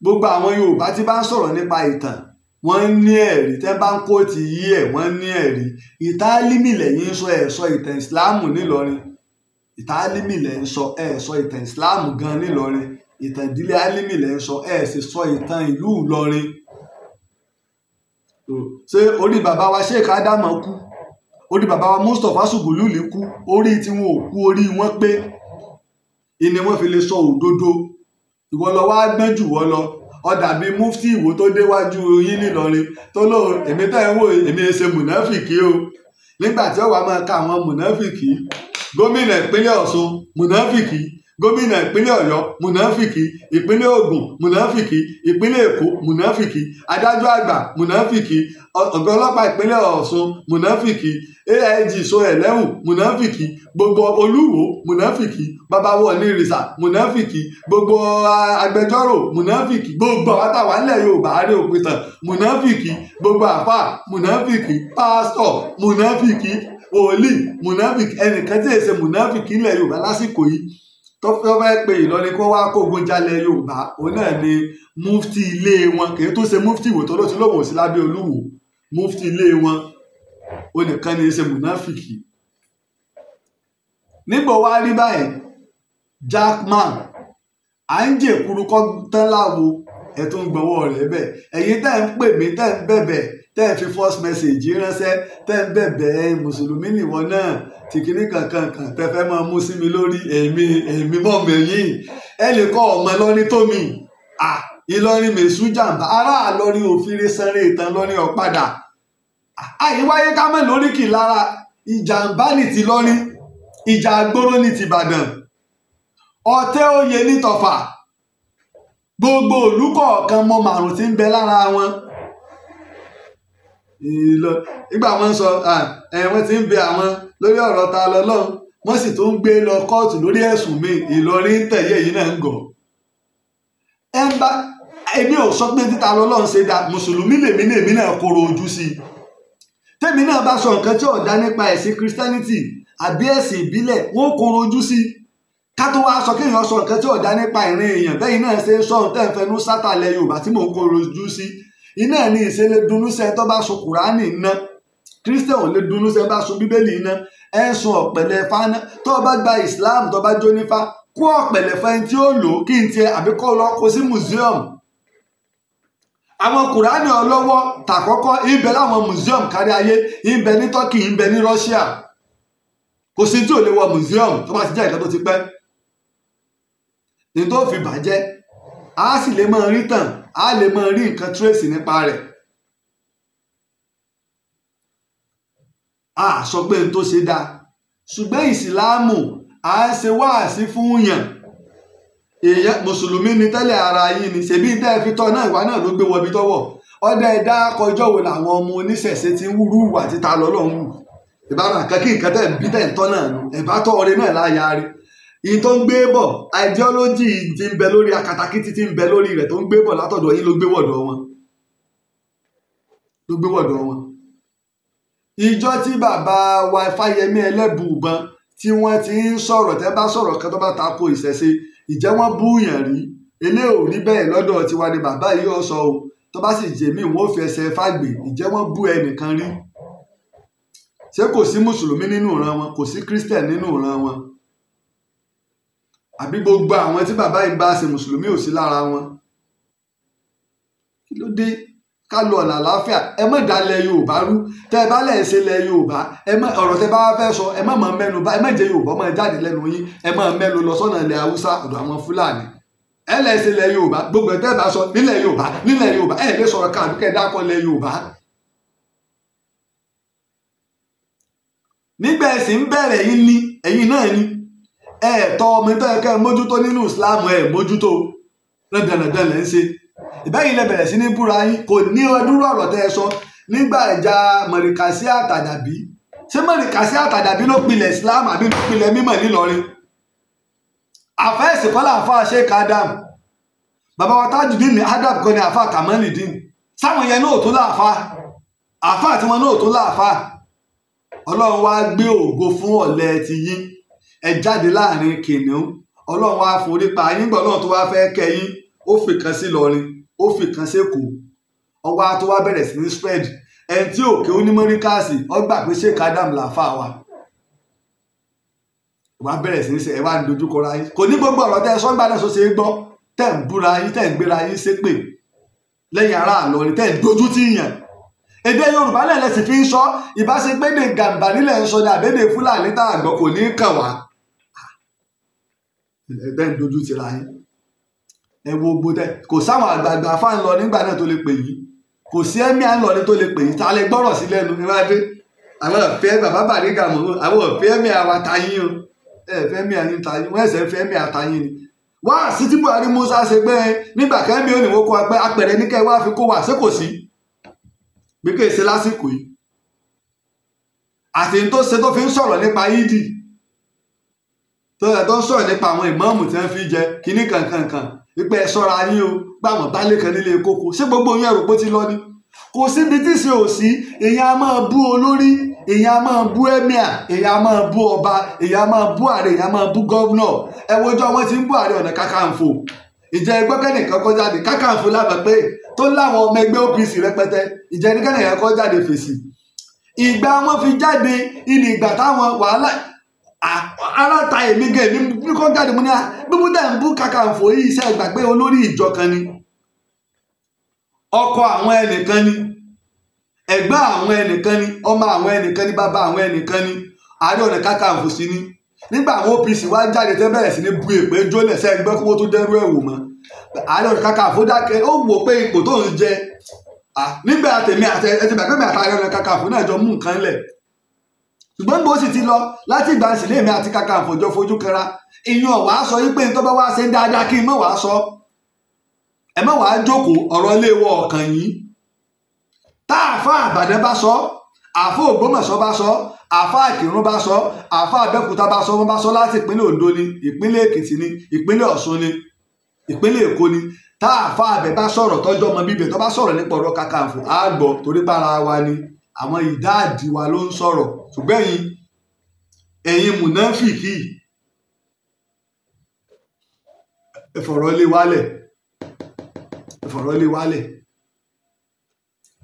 Gbogbo àwọn Yorùbá tí bá ń sọ̀rọ̀ nípa ìtàn, wọ́n ní ẹ̀rí, tẹ́ bá ń kóòtù yí ẹ̀, wọ́n ní ẹ̀rí. Ìtàn Álímì lẹ́yìn ń sọ, ẹ̀ sọ ìtàn Ìsìláàmù nílọrin. Ìtàn Álímì lẹ́ ń sọ, ẹ̀ sọ ìtàn Ìsìláàmù gan nílọrin. Ìtàn ìdílé Álímì lẹ́ ń sọ, ẹ̀ sì sọ ìtàn ìlú Ìlọrin. Ṣé orí bàbá wa Sheikh Ádámọ̀ kú? Orí bàbá wa Mustapha Sùgùlùlì kú? Orí tí wọn ò kú, orí wọn pé ìní wọn fi lè sọ òdodo. Ìwọ lọ wá gbọ́n jù wọ́ lọ, ó dàbí mufti Ìwó tó déwájú yín nílọrin tó lóun èmi tẹ́ ń wò, èmi ṣe mùnáfìkì o. Nígbà tí ó wàá máa ka àwọn mùnáfìkì, gómìnà ìpínlẹ̀ Ọ̀ṣun mùnáfìkì, gómìnà ìpínlẹ̀ Ọ̀yọ́ mùnáfìkì, ìpínlẹ̀ Ògùn mùnáfìkì, ìpínlẹ̀ Èkó mùnáfìkì, adájọ́ àgbà mùnáfìkì, ọ̀gá ọlọ́pàá ìpínlẹ̀ Ọ̀ṣun mùnáfìkì, AIG so ẹlẹ́wùn mùnáfìkì, gbogbo Olúwo mùnáfìkì, babawo onírìṣà mùnáfìkì, gbogbo agbẹjọ́rò mùnáfìkì, gbogbo àwọn táwa ńlẹ̀ Yorùbá àárẹ̀ òpìtàn mùnáfìkì, gbogbo àfà mùnáfìkì, pásítọ̀ mùnáfìkì, wòlíì mùnáfìkì. Ẹnìkan tí èsè mùnáfìkì ńlẹ̀ Yorùbá lásìkò yìí tó fẹ́ pe Ìlọrin kó wá kógun jalè Yorùbá, òun náà ni mufti ilé wọn. Kì í tó ṣe mufti Ìwó tó ló ti lóun ò sí lábẹ́ Olúwo, mufti ilé wọn ó nìkan ní í ṣe mùnáfìkì. Nígbà wá rí báyìí, Jackman à ń jèkuru kọ́ tán láwo, ẹ̀ tó ń gbọ́wọ́ rẹ̀ bẹ̀. Ẹ̀yin tẹ́ ń pè mí, tẹ́ ń bẹ̀bẹ̀, tẹ́ ń fi first message ránṣẹ́, tẹ́ ń bẹ̀bẹ̀, mùsùlùmí nìwọ náà tìkíní kankan kan tẹ́ fẹ́ máa mú sí mi lórí, èmi mọ̀ mẹ́yìn ẹ lè kọ́ ọmọ lọ́ní tó mi. Ìlọrin mèsù jàǹbá, ará Ìlọrin òfin sanre ìtàn lọ́ní ọ̀padà. Àyíwáyé ká mọ̀ lóríkì lára, ìjàǹbá ní ti lọ́rin, ìjà àgbóró ní ti Ìbàdàn. Ọ̀tẹ̀ oyè ní Tọ̀fà. Gbogbo ìlú kọ̀ọ̀kan mọ márùn tí ń bẹ lára wọn. Nígbà wọn sọ wọ́n ti ń bẹ àwọn lórí ọ̀rọ̀ ta lọ́lọ́run, wọ́n sì tún ń gbé lọ kóòtù lórí ẹ̀sùn míì. Ìlọrin ń tẹ̀yẹ yìí náà ń gọ̀. Ẹ ń bá èmi ò sọ pé títa lọ́lọ́run ṣe dá, mùsùlùmí lèmi ní èmi náà kóró ojú sí i. Tèmi náà bá sọ nǹkan tí ò dá nípa ẹ̀sìn Christianity àbí ẹ̀sìn ìbílẹ̀, wọ́n kóró ojú sí i. Ká tó wá sọ kéèyàn sọ nǹkan tí ò dá nípa ìrìn èèyàn, bẹ́ẹ̀ náà ṣe ń sọ ohun tẹ́ ń fẹnu sátàlẹ̀ Yorùbá tí mò ń kóró ojú sí. Iná ní ìṣẹ̀lẹ̀ dunnú sẹ́ni tó bá sọ Kùránì iná, Christian ò lè dunnú sẹ́ni bá sọ Bíbélì iná, ẹ̀ ń sun ọ̀pẹ̀lẹ̀ fáná. Tó bá gba Islam, tó bá jó nífá, kó ọ̀pẹ̀lẹ̀ fẹ́ni tí ó lò kí n tiẹ̀ àbí kó lọ kó sí museum. Àwọn Kùránì ọlọ́wọ́ tàkọ́kọ́ ibẹ̀ láwọn museum kárí ayé, ibẹ̀ ní Turkey, ibẹ̀ ní Russia. Kò sí tí ò lè wọ museum tó bá ti jẹ́ nǹkan tó ti pẹ́. Ní tó fi bàjẹ́, a sì lè máa rí tàn, a lè máa rí nǹkan trace nípa rẹ̀. A sọ pé n tó ṣe dáa, ṣùgbọ́n ìsìláàmù à ń ṣe wáàsí fún yàn. Èèyàn mùsùlùmí ni tẹ́lẹ̀ ara yín ni, ṣèbí tẹ́ ẹ fi tọ́ náà ìwà náà ló gbé wọbi tọ́wọ̀. Ọdẹ ẹ̀dá kọjọ́ wo làwọn ọmọ oníṣẹ̀ṣe ti ń wúrú wà títa lọ́lọ́run wù. Ìbára nǹkan kí nǹkan tẹ̀ ń bí tẹ̀ ń tọ́ náà nù, ẹ̀bá tọ́ ọrẹ náà láya rẹ̀. Ìyí tó ń gbé bọ̀, ideology ti ń bẹ lórí akatakítí ti ń bẹ lórí rẹ̀ tó ń gbé bọ̀ látọ̀dọ̀ yín ló gbé wọ̀dọ̀ wọn. Ló gbé wọ̀dọ̀ wọn. Ìjọ tí bàbá wa Fáyẹmí Ẹlẹ́bùúbọn tí wọ́n ti ń sọ̀rọ̀, tẹ́ bá sọ̀rọ̀ kan tó bá tako ìṣẹ̀ṣe, ìjẹ́ wọ́n búyàn rí? Elé ò rí bẹ́ẹ̀ lọ́dọ̀ tiwa ni bàbá yìí ó sọ o. Tó bá sì jèmí wọn ò fi ẹsẹ̀ fàgbè. Ìjẹ́ wọ́n bú ẹnìkan rí? Ṣé kò sí mùsùlùmí nínú ìran wọn? Kò sí kírísítẹ̀ nínú ìran wọn? Àbí gbogbo àwọn tí bàbá yìí bá ṣe mùsùlùmí ò sí lára wọn? Kí ló dé? Ká lo ọ̀nà àlàáfíà. Ẹ má dalẹ̀ Yorùbá rú. Tẹ́ ẹ bá lẹ̀ ṣe lẹ̀ Yorùbá, ẹ má ọ̀rọ̀ tẹ́ bá fẹ́ sọ, ẹ má máa mẹ́nu bá, ẹ má jẹ́ Yorùbá máa jáde lẹ́nu yín, ẹ má mẹ́nu lọ sọ́nà ilẹ̀ Haúsá ọ̀dọ̀ àwọn Fúlàní. Ẹ lẹ̀ ṣe lẹ̀ Yorùbá, gbogbo ẹ̀ tẹ́ ẹ bá sọ nílẹ̀ Yorùbá, nílẹ̀ Yorùbá, ẹ lè sọ̀rọ̀ káàdù kẹ́ ẹ dákọ̀ lẹ̀ Yorùbá. Nígbà ẹ̀sìn ń bẹ̀rẹ̀ yín ni, ẹ̀yin náà ni ẹ tọ́ ọmọ tó yẹ kẹ́ ẹ mójútó nínú Islam, ẹ mójútó dandandandan lẹ́ ń ṣe. Ìbẹ́yìn lẹ bẹ̀rẹ̀ sí ní búra yín, kò ní ọdúró ọ̀rọ̀ tẹ́ ẹ sọ nígbà ìjà Mọ̀rìkàsí àtàdàbí. Ṣé Mọ̀rìkàsí àtàdàbí ló pilẹ̀ Islam àbí ló pilẹ̀ mímọ̀ nílọrin? Àfẹ́sì kọ́lá àfa Sheikh Adam, bàbá wa Tajudeen ní Adam kan ní àfa Kamaludeen. Sáwọn yẹn náà tó láàfa, àfa tí wọn náà tó láàfa. Ọlọ́run wá gbé ògo fún ọ̀lẹ ti yín, ẹ jáde láàrin kìnìún. Ọlọ́run wá forí pa yín gbọ́, Ọlọ́run tó wá fẹ́ kẹ́ yín, ó fi kan sí Ìlọrin, ó fi kan sékòó, ọwọ́ á tó wá bẹ̀rẹ̀ sí ní spread. Ẹni tí òkè onímọ̀ríkàsì ọgbà pé Sheikh Adam làáfà wa wá bẹ̀rẹ̀ sí ní ṣe, ẹ wá ń dojúkọra yín. Kò ní gbogbo ọ̀rọ̀ tẹ́ ẹ sọ́gbà náà sọ ṣe é gbọ́, tẹ́ ń búra yín, tẹ́ ń gbéra yín ṣépè lẹ́yìn ará Ìlọrin, tẹ́ ń dojú tì yàn. Èdè Yorùbá náà lẹ sì fi ń sọ, ìbáṣepédè Gàmbàrí lẹ̀ ń sọ ní àbédè Fúlàní tá àgbọ̀ kò ní kàn wá. Tẹ́ ń dojú tìra yín. Ẹ wo gbogbo tẹ, kò sáwọn àgbààgbà fáń lọ nígbà náà tó lè pè yín, kò sí ẹ̀mí à ń lọ ní tó lè pè yín, ta lè gbọ́rọ̀ sí lẹ́nu níwájú. Àwọn ọ̀fẹ́ bàbá Bàrígà mọ̀, àwọn ọ̀fẹ́ ẹ̀mí àwa ta yín o, ẹ fẹ́ ẹ̀mí àyín ta yín, wọ́n ẹ̀sẹ̀ fẹ́ ẹ̀mí àta yín ni. Wá sí tí Buhari Musa ṣe pé nígbà kẹ́mi ò ní wọ́n kó wa pé apẹ̀rẹ̀ ní kẹ́ wá fi kó wa, ṣé kò sí pé kí èsè lásìkò yìí? Àti tó ṣe tó fi ń sọ̀rọ̀ nípa yídì, tó yẹ tó ń sọ̀rọ̀ nípa àwọn ìmáàmù tí wọ́n fi jẹ kínní kankankan, wípé ẹ ṣọ́ra yín o, gbàmọ̀ bálé kan nílé kókó. Ṣé gbogbo yín ẹrù pé ó ti lọ ni? Kò síbi tí ṣe ò sí. Èèyàn a máa bú olórí, èèyàn a máa bú emir, èèyàn a máa bú ọba, èèyàn a máa bú ààrẹ, èèyàn a máa bú gọ́vnọ̀. Ẹ wojọ́ wọn ti ń bú Ààrẹ Ọ̀nà Kakanfò. Ìjẹ́ ẹgbẹ́ kẹ́nìkan kọ́ jáde Kakanfò lábẹ́ pé tó láwọn ọmọ ẹgbẹ́ OPC rẹpẹtẹ, ìjẹ́ ẹnikẹ́nìkan kọ́ jáde fèsì. Ìgbà wọn fi jáde ìní ìgbà táwọn wàhálà aláta èmi gan èmi bí kò jáde mo ní à bíbú dẹ̀ ń bú Kakanfò yìí, iṣẹ́ ìgbàgbé olórí ìjọ kan ni, ọkọ àwọn ẹnìkan ni, ẹ̀gbọ́n àwọn ẹnìkan ni, ọmọ àwọn ẹnìkan ni, bàbá àwọn ẹnìkan ni, Ààrẹ Ọ̀nà Kakanfò sí ni. Nígbà àwọn OPC wá jáde tẹ́ bẹ̀rẹ̀ sí ní bu èpè jólẹ̀ sẹ́ ẹgbẹ́ kówó tó dẹ́rú ẹ̀ wò mọ́. Ààrẹ Ọ̀nà Kakanfò dákẹ́, ó wò pé ipò tó ń jẹ nígbà tèmi àti ẹ ti gbàgbé mi àti Ààrẹ Ọ̀nà Kakanfò náà jọ mú nǹkan lẹ̀. Ṣùgbọ́n bó sì ti lọ láti ìgbà sílé mi àti Kakanfò jọ fojú kanra. Ìyẹn ọ̀wá sọ yí pé tó bá wá ṣe ń dáadáa kí n mọ̀ wá sọ. Ẹ má wàá jókòó ọ̀rọ̀ ilé wọ ọ̀kàn yìí. Tá àfa Àbàdàn bá sọ, àfa Ògbómọ̀ṣọ́ bá sọ, àfa Ìkìrun bá sọ, àfa Abẹ́òkúta bá sọ, wọ́n bá sọ láti ìpínlẹ̀ Oǹdó ni, ìpínlẹ̀ Èkìtì ni, ìpínlẹ̀ Ọ̀ṣun ni, ìpínlẹ̀ Èkó ni. Tá àfa àbẹ̀ bá sọ̀rọ̀ tọ́jọ́ ọmọ bíbẹ̀ tó bá sọ̀rọ̀ nípa ọ̀rọ̀ Kakanfò, á gbọ́ torí bára wa ni. Àwọn ìdáàdì wa ló ń sọ̀rọ̀. Ṣùgbọ́n ẹ̀yin mùnáfìkì, ẹ fọ̀rọ̀ lé wálẹ̀, ẹ fọ̀rọ̀ lé wálẹ̀.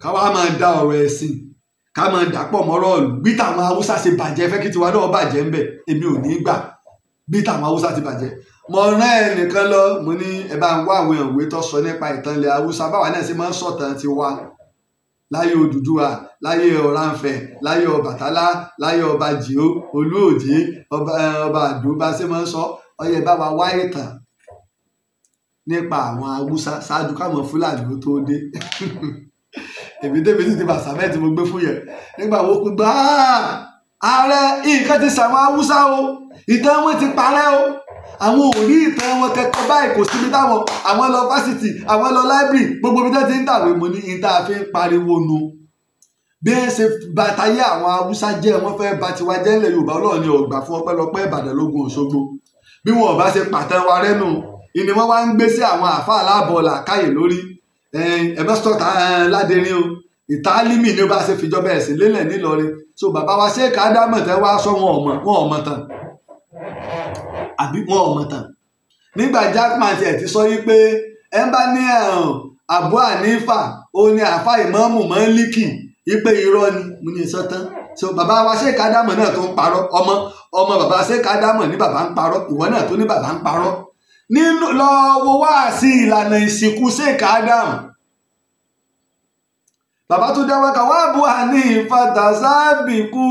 Ká wá máa da ọ̀rọ̀ ẹ̀sìn, ká máa dàpọ̀ mọ́rọ̀ ìlú. Bí tàwọn Haúsá ṣe bàjẹ́, fẹ́ kí tiwa náà bàjẹ́ ń bẹ̀, èmi ò ní gbà. Bí tàwọn Haúsá ti bàjẹ́, mo rán ẹnìkan lọ, mo ní ẹ bá ń wá àwọn ìwé tó sọ nípa ìtàn ilẹ̀ Haúsá, báwa náà ṣe máa ń sọ̀tàn tiwa láyé Odùduwà, láyé Ọ̀rànfẹ̀, láyé Ọbàtálá, láyé Ọba Jìó, Olúòjé, ọba Àdó, bá ṣe máa ń sọ. Ọyẹ bá wa wá ìtàn nípa àwọn Haúsá ṣáájú káwọn Fúlàní ó tó dé. Èmi débi sì ti bàṣà mẹ́ẹ̀ tí mo gbé fún yẹn. Nígbà wo pé gbà ààrẹ nǹkan ti ṣàwọn Haúsá o, ìtàn wọn ti parẹ́ o, àwọn ò rí ìtàn wọn kẹ́kọ̀ọ́ báyìí, kò síbi táwọn àwọn lọ fásitì, àwọn lọ láìbírì, gbogbo ibi tó ti ń tàwé. Mo ní ìta fi ń pariwo nu bí ẹ ṣe bàtàyé àwọn Haúsá jẹ́, wọ́n fẹ́ bà tiwa jẹ́ ńlẹ̀ Yorùbá. Ọlọ́run ni ọ̀gbà fún ọpẹ́lọpẹ́ Ìbàdàn lógun Òṣogbo. Bí wọn ò bá ṣe pàtàn wa rẹ́nu ìní wọ́n wá ń gbé sí àwọn àáfàá aláàbọ̀ làákàyè lórí. Ẹ̀mẹ́sítọ́ta ládẹrin o, ìtàlímì ni ó bá ṣe fìjọba ẹ̀sìn lélẹ̀ nílọrin. So bàbá wa Sheikh Ádámù tẹ́ wá sọ wọn ọmọ tán, àbí wọn ọmọ tán. Nígbà Jackman tiẹ̀ ti sọ yí pé ẹ bá ní Abu Hanifa ó ní àáfà ìmáàmù Málíkì, yí pé irọ́ ni. Mo ní sọ tán. So bàbá wa Sheikh Ádámù náà tó ń parọ́, ọmọ bàbá Sheikh Ádámù ní bàbá ń parọ́, ìwọ náà tó ní bàbá ń parọ́. Nínú lọ wo wá sí ìlànà ìsìnkú Sheikh Ádámù. Bàbá tó dá wákà wá Abu Hanifa tàṣàbìkú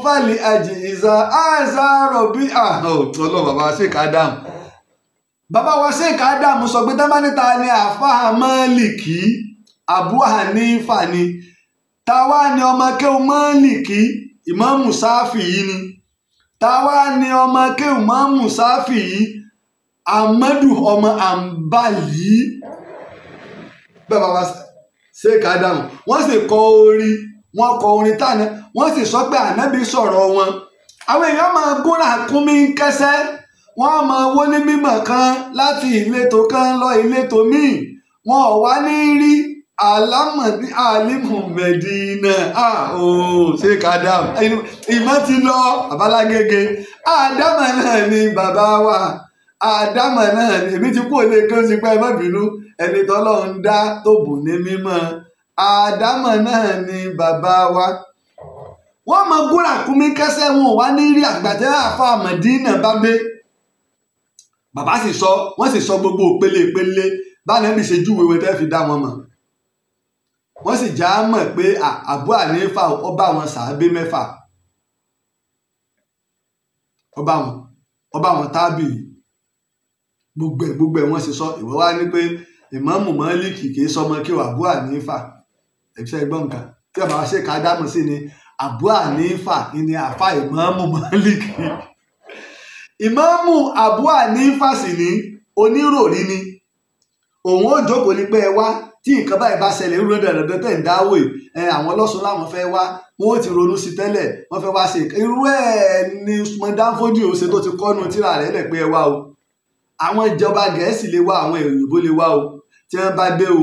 fàlì àjìzà àṣà rọ̀bì. Ọlọ́run bàbá Sheikh Ádámù. Bàbá wa Sheikh Ádámù sọ pé tábánítà ni àáfàá Málíkì, Abu Hanifa ni. Táwa ni ọmọ kéwù Málíkì, Ìmáàmù Ṣáfì yìí ni. Táwa ni ọmọ kéwù Ìmáàmù Ṣáfì yìí, Ahmadu ọmọ Àǹbálí. Bẹ́ẹ̀ bàbá Sheikh Ádámù wọ́n sì kọ orin, wọ́n kọ orin tánà, wọ́n sì sọ pé ànábì sọ̀rọ̀ wọn. Àwọn èèyàn máa gúnra kúnmí kẹsẹ́, wọ́n máa wó ní mímọ̀ kan láti ìletò kan lọ ìletò míì. Wọn ò wá ní rí alámọ̀dé alimu Mẹ̀dínà. Sheikh Ádámù ìmọ̀ ti lọ àbálágége. Ádámù náà ni bàbá wa, Ádámù náà ni. Èmi ti kú òlé kí ó ti pẹ́, má bínú. Ẹni tọ́lọ́run dá tó bùn ní mímọ́, Ádámù náà ni bàbá wa. Wọ́n mọ gúnra kúnmí kẹsẹ́, wọn ò wá ní rí àgbàtẹ́ àfa Mẹ̀dínà bá dé. Bàbá sì sọ, wọ́n sì sọ gbogbo ìpele ìpele báwọn ẹbí ṣe júwe wọn tẹ́ fi dá wọn mọ̀. Wọ́n sì já mọ̀ pé Abu Hanifa ọba wọn sàábé mẹ́fà, ọba wọn tábì, gbogbo ẹ̀ wọ́n sì sọ. Ìwọ wá ní pé Ìmáàmù Málíkì kì í sọmọ kí o Abu Hanifa. Ẹ̀ṣẹ́ ẹgbọ́n nǹkan tí bàbá Sheikh Ádámù sí ni Abu Hanifa ni àfa Ìmáàmù Málíkì. Ìmáàmù Abu Hanifa sì ní oníròrí ni. Òun ó jókòó ní pé ẹ wá, tí nǹkan báyìí bá ṣẹlẹ̀ irú dandan tẹ̀ ń dáwò ẹ̀, àwọn ọlọ́sùn láwọn fẹ́ wá, wọn ó ti ronú sí tẹ́lẹ̀, wọ́n fẹ́ wá ṣe irú ẹ̀ ní Usman Danfodio ṣe tó ti kọ́nu tíra rẹ̀ lẹ̀ pé ẹ wá o. Àwọn ìjọba Gẹ̀ẹ́sì lè wá, àwọn òyìnbó lè wá o. Tí wọ́n bá dé o,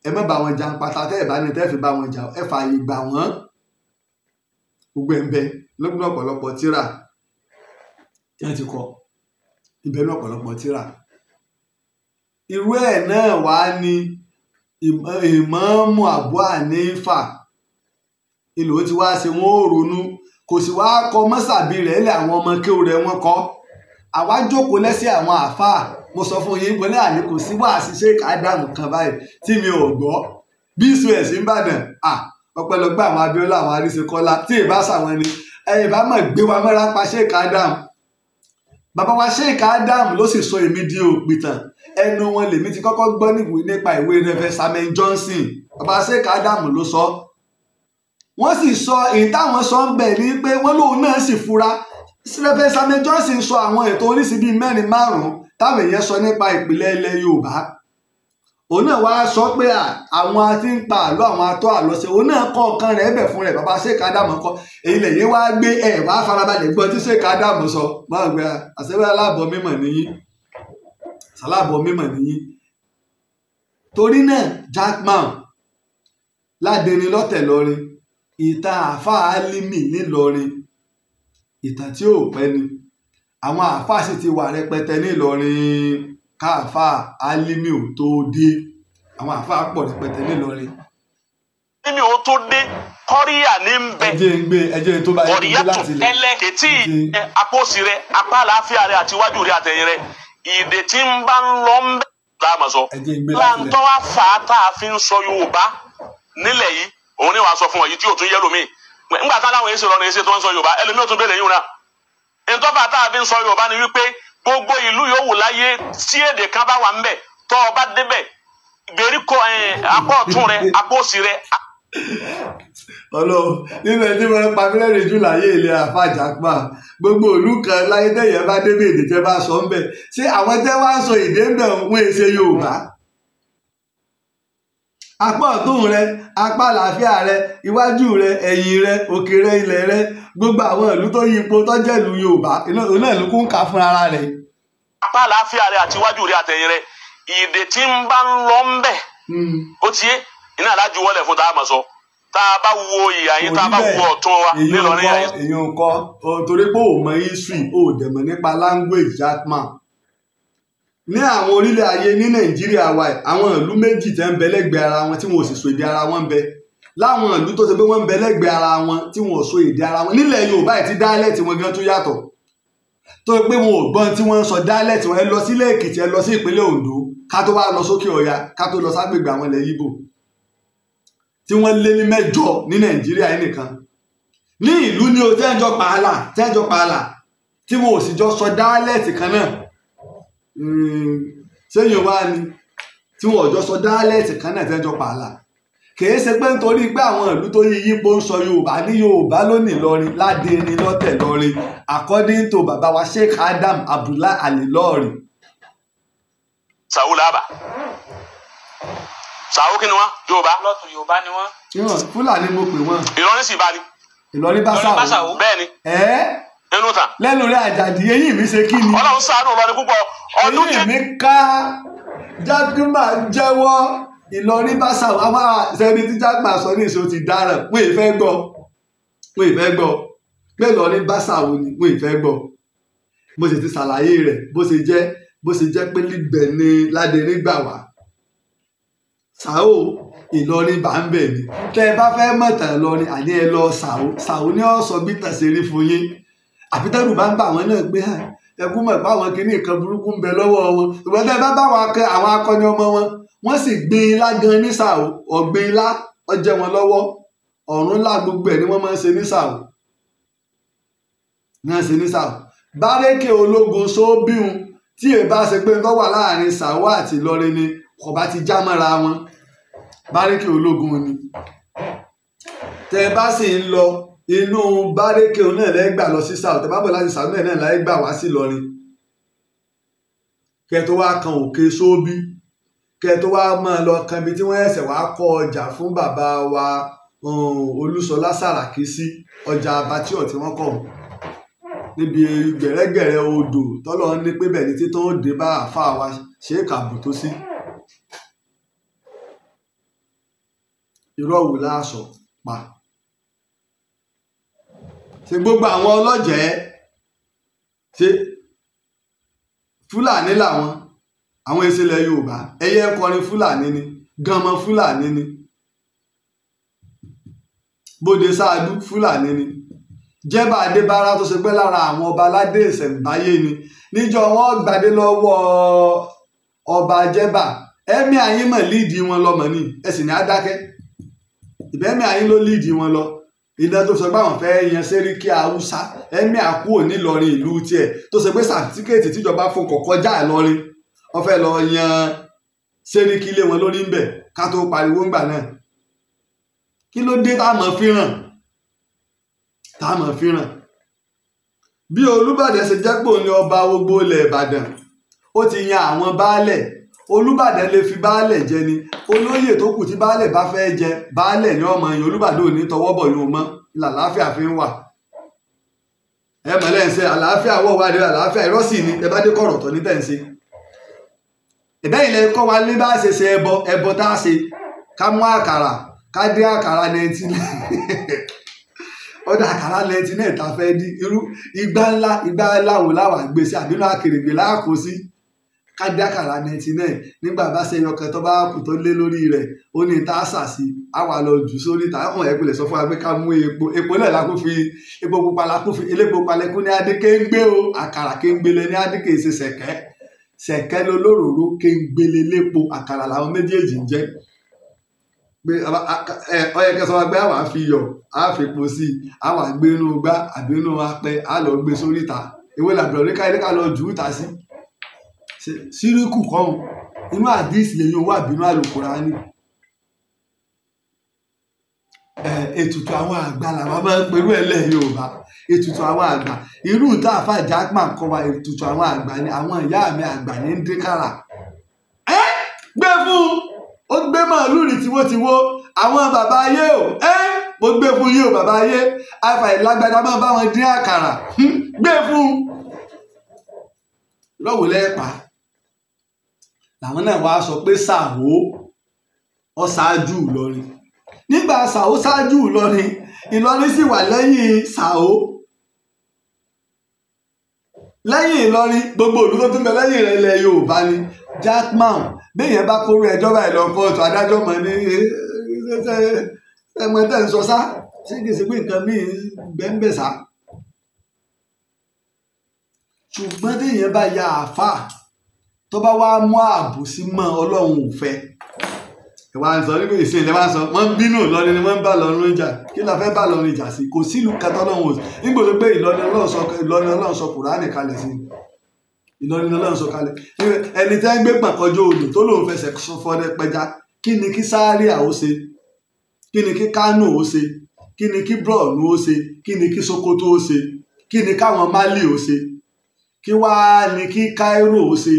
ẹ má bá wọn jà ń pata, tẹ́ ẹ̀ bá ní tẹ́ fi bá wọn jà, ẹ fààyè gbà wọ́n. Gbogbo ẹ̀ ń bẹ lọ́gbọ́n ọ̀pọ̀lọpọ̀ tíra tí wọ́n ti kọ, ìbẹ̀ ní ọ̀pọ̀lọpọ̀ tíra. Irú ẹ̀ náà wá ní Ìmáàmù Abu Hanifa ìlò tí wá ṣe, wọ́n ó ronú, kò sì wá kọ mọ́sàbí rẹ̀ lẹ̀, àwọn ọmọ kéwù rẹ̀ wọ́n kọ́. Àwa jókòó lẹ́sẹ̀ àwọn àáfàá. Mo sọ fún yín pẹ̀lú àní kò sí wàásì Sheikh Ádámù kan báyìí tí mi ò gbọ́. Bí ìṣù ẹ̀sìn Ìbàdàn, ọpẹ́lọpẹ́ àwọn Abíọ́lá, àwọn Aríṣekọ́lá, tí ìbá sàwọn ni ẹ̀yìn bá mọ̀ gbé wa mọ́ra pa Sheikh Ádámù. Bàbá wa Sheikh Ádámù ló sì sọ èmi di òpìtàn. Ẹnu wọn lèmi ti kọ́kọ́ gbọ́ nípa ìwé Reverend Samuel Johnson. Bàbá Sheikh Ádámù ló sọ. Wọ́n sì sọ èyí táwọn sọ ń bẹ̀ ní pé wọ́n lóun náà sì fura. Reverend Samuel Johnson sọ àwọn ètò oríṣi bíi mẹ́rin márùn-ún táwọn èèyàn sọ nípa ìpìlẹ̀ ilẹ̀ Yorùbá. Òun náà wá sọ pé àwọn tí ń pa àlọ́, àwọn atọ́ àlọ́ ṣe, òun náà kọ́ ọ̀kan rẹ̀ ẹ̀bẹ̀ fún rẹ̀. Bàbá Sheikh Adam kọ́ èyí lẹ́yìn wá gbé ẹ̀ wá farabalẹ̀ gbọ́ tí Sheikh Adam sọ. Máa gbé àṣẹwé aláàbọ̀ mímọ̀ nìyí, aláàbọ̀ mímọ̀ nìyí. Torí náà Jackman Ládẹni lọ́tẹ̀ lọ́rin, ìtàn àáfàá Álímì nílọrin, ìtàn tí ò pẹ́ ni. Àwọn àáfàá sì ti wà rẹpẹtẹ nílọrin káàfàá Álímì ò tó dé. Àwọn àáfàá pọ̀ rẹpẹtẹ nílọrin. Álímì ò tó dé, kọ́ríyà ní ń bẹ. Ẹjẹ́ ń gbé ẹjẹ́ tó bá yẹ kó láti lè. Kẹ̀tì apá òsì rẹ, apá àlàáfíà rẹ àti iwájú rẹ àtẹ̀yìn rẹ, ìdè tí ń bá ń lọ ń bẹ láàmú sọ. Láǹtọ́ wá fà á tá a fi ń sọ Yorùbá nílẹ̀ yìí, òun ni wàá sọ fún ọ yìí tí ò tún yẹ lómi. Ńgbà tá láwọn èsì lọ́nà èsì tó ń sọ Yorùbá, ẹlòmíì ò tún béèrè yìí náà. Ntọ́fà tá a fi ń sọ Yorùbá ni wípé gbogbo ìlú yòówù láyé tí èdè kan bá wà ńbẹ̀, tọ́ ọ bá débẹ̀ gbèríko apá ọ̀tún rẹ, apá òsì rẹ. Ọlọ́run nínú ẹni tí wọ́n pa mílíọ̀nù jù láyé ilé àfa Jackman, gbogbo ìlú kan láyé tẹ̀yẹ̀ bá débẹ̀ èdè tẹ́ bá sọ ńbẹ̀, ṣé àwọn tẹ́ wá ń sọ èdè ńbẹ̀ wọ́n èsè Yorùbá? Apá ọ̀tún rẹ, apá àlàáfíà rẹ, iwájú rẹ, ẹ̀yìn rẹ, òkè rẹ, ilẹ̀ rẹ, gbogbo àwọn ìlú tó yípo tó jẹ́ ìlú Yorùbá òun náà ló kún ká fún ara rẹ̀. Apá àlàáfíà rẹ àti iwájú rẹ àtẹ̀yìn rẹ, ìdè tí ń bá ń lọ ń bẹ̀, ó ti yé iná alájú wọlé fún tá a máa sọ. Tá a bá wo ìyá yín, tá a bá wo ọ̀tún wa nílọrin yà yín. Èyí ń kọ́ torí pé ò mọ history, ò dẹ̀ mọ̀ nípa language Jackman. Ní àwọn orílẹ̀ ayé ní Nàìjíríà wa, àwọn ìlú méjì tẹ́ ń bẹ lẹ́gbẹ̀ẹ́ ara wọn tí wọn ò sì sọ èdè ara wọn ń bẹ. Láwọn ìlú tó ṣe pé wọ́n ń bẹ lẹ́gbẹ̀ẹ́ ara wọn tí wọn ò sọ èdè ara wọn. Nílẹ̀ Yorùbá ẹ̀ tí dálẹ́ẹ̀tì wọn gan tún yàtọ̀. Tó ṣe pé wọn ò gbọ́n tí wọ́n ń sọ dálẹ́ẹ̀tì wọn. Ẹ lọ sílẹ̀ Èkìtì, ẹ lọ sí ìpínlẹ̀ Oǹdó, ká tó wá lọ sókè Ọya, ká tó lọ ságbègbè àwọn ilẹ̀ Yíbò tí wọ́n lé ní mẹ́jọ ní Nàìjíríà yìí nìkan. Ní ìlú ní o tẹ́jọ pààlà, tẹ́jọ pààlà tí wọn ò sì jọ sọ dálẹ́ẹ̀tì kan náà. Sẹ́yìn wá ni tí wọn ò jọ sọ dálẹ́ẹ̀tì kan náà tẹ́jọ pààlà. Kìí ṣe pé nítorí pé àwọn ìlú tó yí yípo ń sọ Yorùbá ní Yorùbá lónìí lọrin Ládẹni lọ́tẹ̀ lọrin, according to bàbá wa Sheikh Adam Abdullahi Alilori. Sàwó làbà. Sàwó kí ni wọ́n? Yorùbá. Lọ́tún Yorùbá ni wọ́n. Fúlàní mo pè wọ́n. Ìlọrin sì bá ní. Ìlọrin bá Sàwó. Bẹ́ẹ̀ ni. Inú tàn. Lẹ́nu rẹ̀ Àjàdí, eyín mi ṣe kí ni. Ọlọ́run ṣàánú Ìlọrin púpọ̀. Ọdún eyín mi ká. Jackman jẹ́wọ́ Ìlọrin bá Sàwó. Àwọn sẹ́ni tí Jackman sọ ní ìṣó ti dáràn. Wọ́n ì fẹ́ gbọ́. Wọ́n ì fẹ́ gbọ́. Pé Ìlọrin bá Sàwó ni wọ́n ì fẹ́ gbọ́. Mo sì ti ṣàlàyé rẹ̀ bó ṣe jẹ́ pé lígbẹ̀ ni Ládẹni gbà wá. Sàwó Ìlọrin bá ń bẹ̀ ni. Tẹ́ ẹ bá fẹ́ mọ̀tàn Ìlọrin, àní ẹ lọ Sàwó. Sàwó ní ó sọ bí tàn ṣe rí fún yín. Àfi tẹ́rù bá ń bà wọ́n náà pé ẹkú mọ̀ pé àwọn kìíní nǹkan burúkú ń bẹ lọ́wọ́ wọn. Ìwọ́n tẹ́ bá bá àwọn akọni ọmọ wọn, wọ́n sì gbin ilá gan ní Sàwó. Ọ̀gbìn ilá ó jẹ́ wọn lọ́wọ́. Ọ̀run ńlá gbogbo ẹ̀ ni wọ́n máa ń ṣe ní Sàwó. Ní wọ́n ṣe ní Sàwó. Bárékè ológun sóbíhun tí èè bá ṣe pé ń wà láàrin Sàwó àti Ìlọrin ni kò bá ti já mọ́ra wọn. Bárékè ológun ni. Tẹ́ bá sì ń lọ inú bárékè náà lẹ́gbà lọ sí Sàwó, tẹ́ bá bọ̀ láti Sàwó náà lẹ́gbà wá sí Ìlọrin. Kẹ́ tó wá kan òkè sóbí, kẹ́ tó wá máa lọ kan ibi tí wọ́n ẹ̀sẹ̀ wá kọ́ ọjà fún bàbá wa Olúṣọlá Sàràkí sí ọjà abatíọ̀ tí wọ́n kọ̀ níbi gẹ̀rẹ́gẹ̀rẹ́ odò tọ́lọ́ ní pé bẹ́ẹ̀ ni títún ó dé bá àáfàá wa Sheikh Àbùtó sí. Irọ́ wò láàṣọ pa. Ṣe gbogbo àwọn ọlọ́jẹ̀ẹ́ ṣe Fúlàní làwọn, àwọn ìṣẹ̀lẹ̀ Yorùbá, ẹyẹ kọrin Fúlàní ni, gànmọ Fúlàní ni, Bóde Sáadú Fúlàní ni, Jẹ́bà Adébárà tó ṣe pé lára àwọn ọba aládé ìṣẹ̀ǹbáyé ni, níjọ́ wọn gbadé lọ́wọ́ ọba Jẹ́bà, ẹ̀mí àyín mọ̀ líìdì wọn lọ́mọ ni, ẹ sì ní adákẹ́, ìbẹ́mí àyín ló líìdì wọn lọ. Iná tó sọ pé àwọn fẹ́ yan Sẹ́ríkì Haúsá, ẹ̀mí àkúò nílọrin ìlú tiẹ̀ tó ṣe pé sàtífíkẹ́ẹ̀tì tíjọba fún kọ̀kọ́ já Ìlọrin, wọ́n fẹ́ lọ yan Sẹ́ríkì lé wọn lórí ńbẹ̀ ká tó pariwo ńgbà náà. Kí ló dé táwọn fi ràn? Tá a mọ̀ fíràn. Bí Olúbàdàn ṣe jẹ́ pé òun ni ọba gbogbo ilẹ̀ Ìbàdàn, ó ti yan àwọn baálẹ̀. Olúbàdàn lè fi baálẹ̀ jẹ ni. Olóyè tó kù tí baálẹ̀ bá fẹ́ jẹ, baálẹ̀ ni ọmọ yẹn. Olúbàdàn ò ní tọwọ́ bọ̀ yóò mọ́. Làlàáfíà fi ń wà. Ẹ mọ̀ lẹ́yìn sẹ́, àlàáfíà wọ̀ wá dé àlàáfíà irọ́ sì ni ẹ bá dé kọ̀rọ̀ tọ́ ní tẹ̀ ń ṣe. Ìbẹ́yìn lẹ kọ́ wa lé bá ṣe ṣe ẹbọ, ẹbọ tá a ṣe, ká mú àkàrà, ká dé àkàrà 99. Ọ̀dà àkàrà 99 tá a fẹ́ dín, irú igbá ńlá wo láwà gbé sí, àbínú akèrègbè láàkó sí. Ká dé àkàrà 99 nígbà bá ṣe ẹyọ kan tó bá kù tó lé lórí rẹ̀, ó ní tá a sà sí, á wà lọ jù sórí ìta. Ọ̀hún ẹ̀ pilẹ̀ sọ fún wa pé ká mú epo, epo náà la kó fi, epo pupa la kó fi, elépo palẹ̀kùn ní adé kéńgbé o, àkàrà kéńgbé lẹ ní adé kèé ṣe ṣẹ̀kẹ́. Ṣẹ̀kẹ́ lolóròró kéńgbélé lépo, àkàrà làwọn méjèèjì ń jẹ́. Pé ó yẹ kẹ́ sọ wá pé àwa fi iyọ̀, á fi epo sí i, àwa gbé inú igbá àbí inú apẹ, á lọ gbé sórí ìta. Ewé làbúrò ní ká ilé ká lọ jù ú ta sí. Síríkù kọ́hún, inú àdísì lèyìn owó àbínú àlùkùránì. Ètùtù àwọn àgbà làwọn máa ń perú ẹ̀ lẹ̀ Yorùbá. Ètùtù àwọn àgbà. Irú tá a fà Jackman kọ́ wa, ètùtù àwọn àgbà ni àwọn ìyá mi àgbà ní ń dín kàrà. Ẹ gbé fún un, ó gbé màálù rí tiwótiwó, àwọn bàbá ayé o, ẹ mo gbé fún yín o bàbá ayé, àfà ìlágbádá máa bá wọn dín àkàrà, gbé fún un. Lọ́wọ́ lẹ́ẹ̀pa làwọn náà wá sọ pé Ṣàwó ó ṣáájú Ìlọrin. Nígbà Ṣàwó ṣáájú Ìlọrin, Ìlọrin sì wà lẹ́yìn Ṣàwó. Lẹ́yìn Ìlọrin, gbogbo ìlú tó tún bẹ lẹ́yìn rẹ̀ ilẹ̀ Yorùbá ni. Jackman, béèyàn bá kóró ẹjọ́ báyìí lọ kóòtù, adájọ́ mọ̀ ní ẹ̀mọ́ tẹ̀ ń sọ sá, ṣé kìí ṣe pé nǹkan míì bẹ́ẹ̀ sá. Ṣùgbọ́n téèyàn bá ya àáfàá tó bá wá mú ààbò sí mọ́, Ọlọ́run ò fẹ́. Ẹ wá ń sọ níbi ìsìn ilẹ̀ wá ń sọ, wọ́n ń bínú Ìlọrin ni wọ́n ń bá Ìlọrin jà. Kí la fẹ́ bá Ìlọrin jà sí? Kò sílùú kan tọ́lọ́run ò sí. Nígbà tó pé Ìlọrin Ọlọ́run sọ Kùránì kalẹ̀ sí. Ìlọrin Ọlọ́run sọ kalẹ̀. Ẹni tẹ́ ń gbé pàkọjọ odò tó lòun fẹsẹ̀ fọdẹ pẹja, kí ni kí Zaria ó ṣe? Kí ni kí Kánò ó ṣe? Kí ni kí Borno ó ṣe? Kí ni kí Sokoto ó ṣe? Kí ni káwọn Mali ó ṣe? Kí wá ni kí Cairo ó ṣe?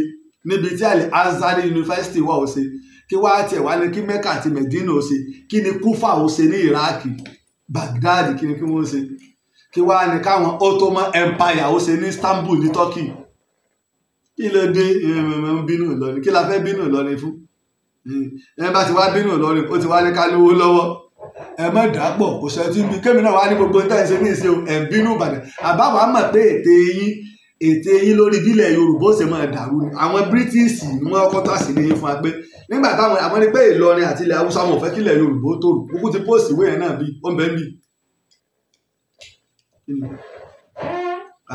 Níbi tí Al Azhar University wà ó ṣe? Kí wá tiẹ̀ wá ní kí Mecca àti Medina ó ṣe? Kí ni Kúfà ó ṣe ní Iraq? Baghdad kí ni kí wọ́n ṣe? Kí wá ní káwọn Ottoman Empire ó ṣe ní Istanbul ní Turkey? Kí ló dé ń bínú Ìlọrin? Kí la fẹ́ bínú Ìlọrin fún? Ẹ bá ti wá bínú Ìlọrin, ó ti wá ní ká lówó lọ́wọ́. Ẹ má dàpọ̀, kò sọ tí ń bí kémi náà wá ní gbogbo tẹ́ ẹ̀ ṣe ní ìṣe o, ẹ̀ ń bínú Ìbàdàn. Àbáwá mọ̀ pé ète yín lórí bílẹ̀ Yorùbá ó ṣe máa dàrú ni. Àwọn British ni wọ́n kọ́ tó àṣírí yín fún wa pé nígbà táwọn àwọn ní pé Ìlọrin àti ilẹ̀ Haúsá wọn ò fẹ́ kílẹ̀ Yorùbá ó tòrò. Kúkú ti póòsì ìwé yẹn náà bí ó ń bẹ́ ń bì.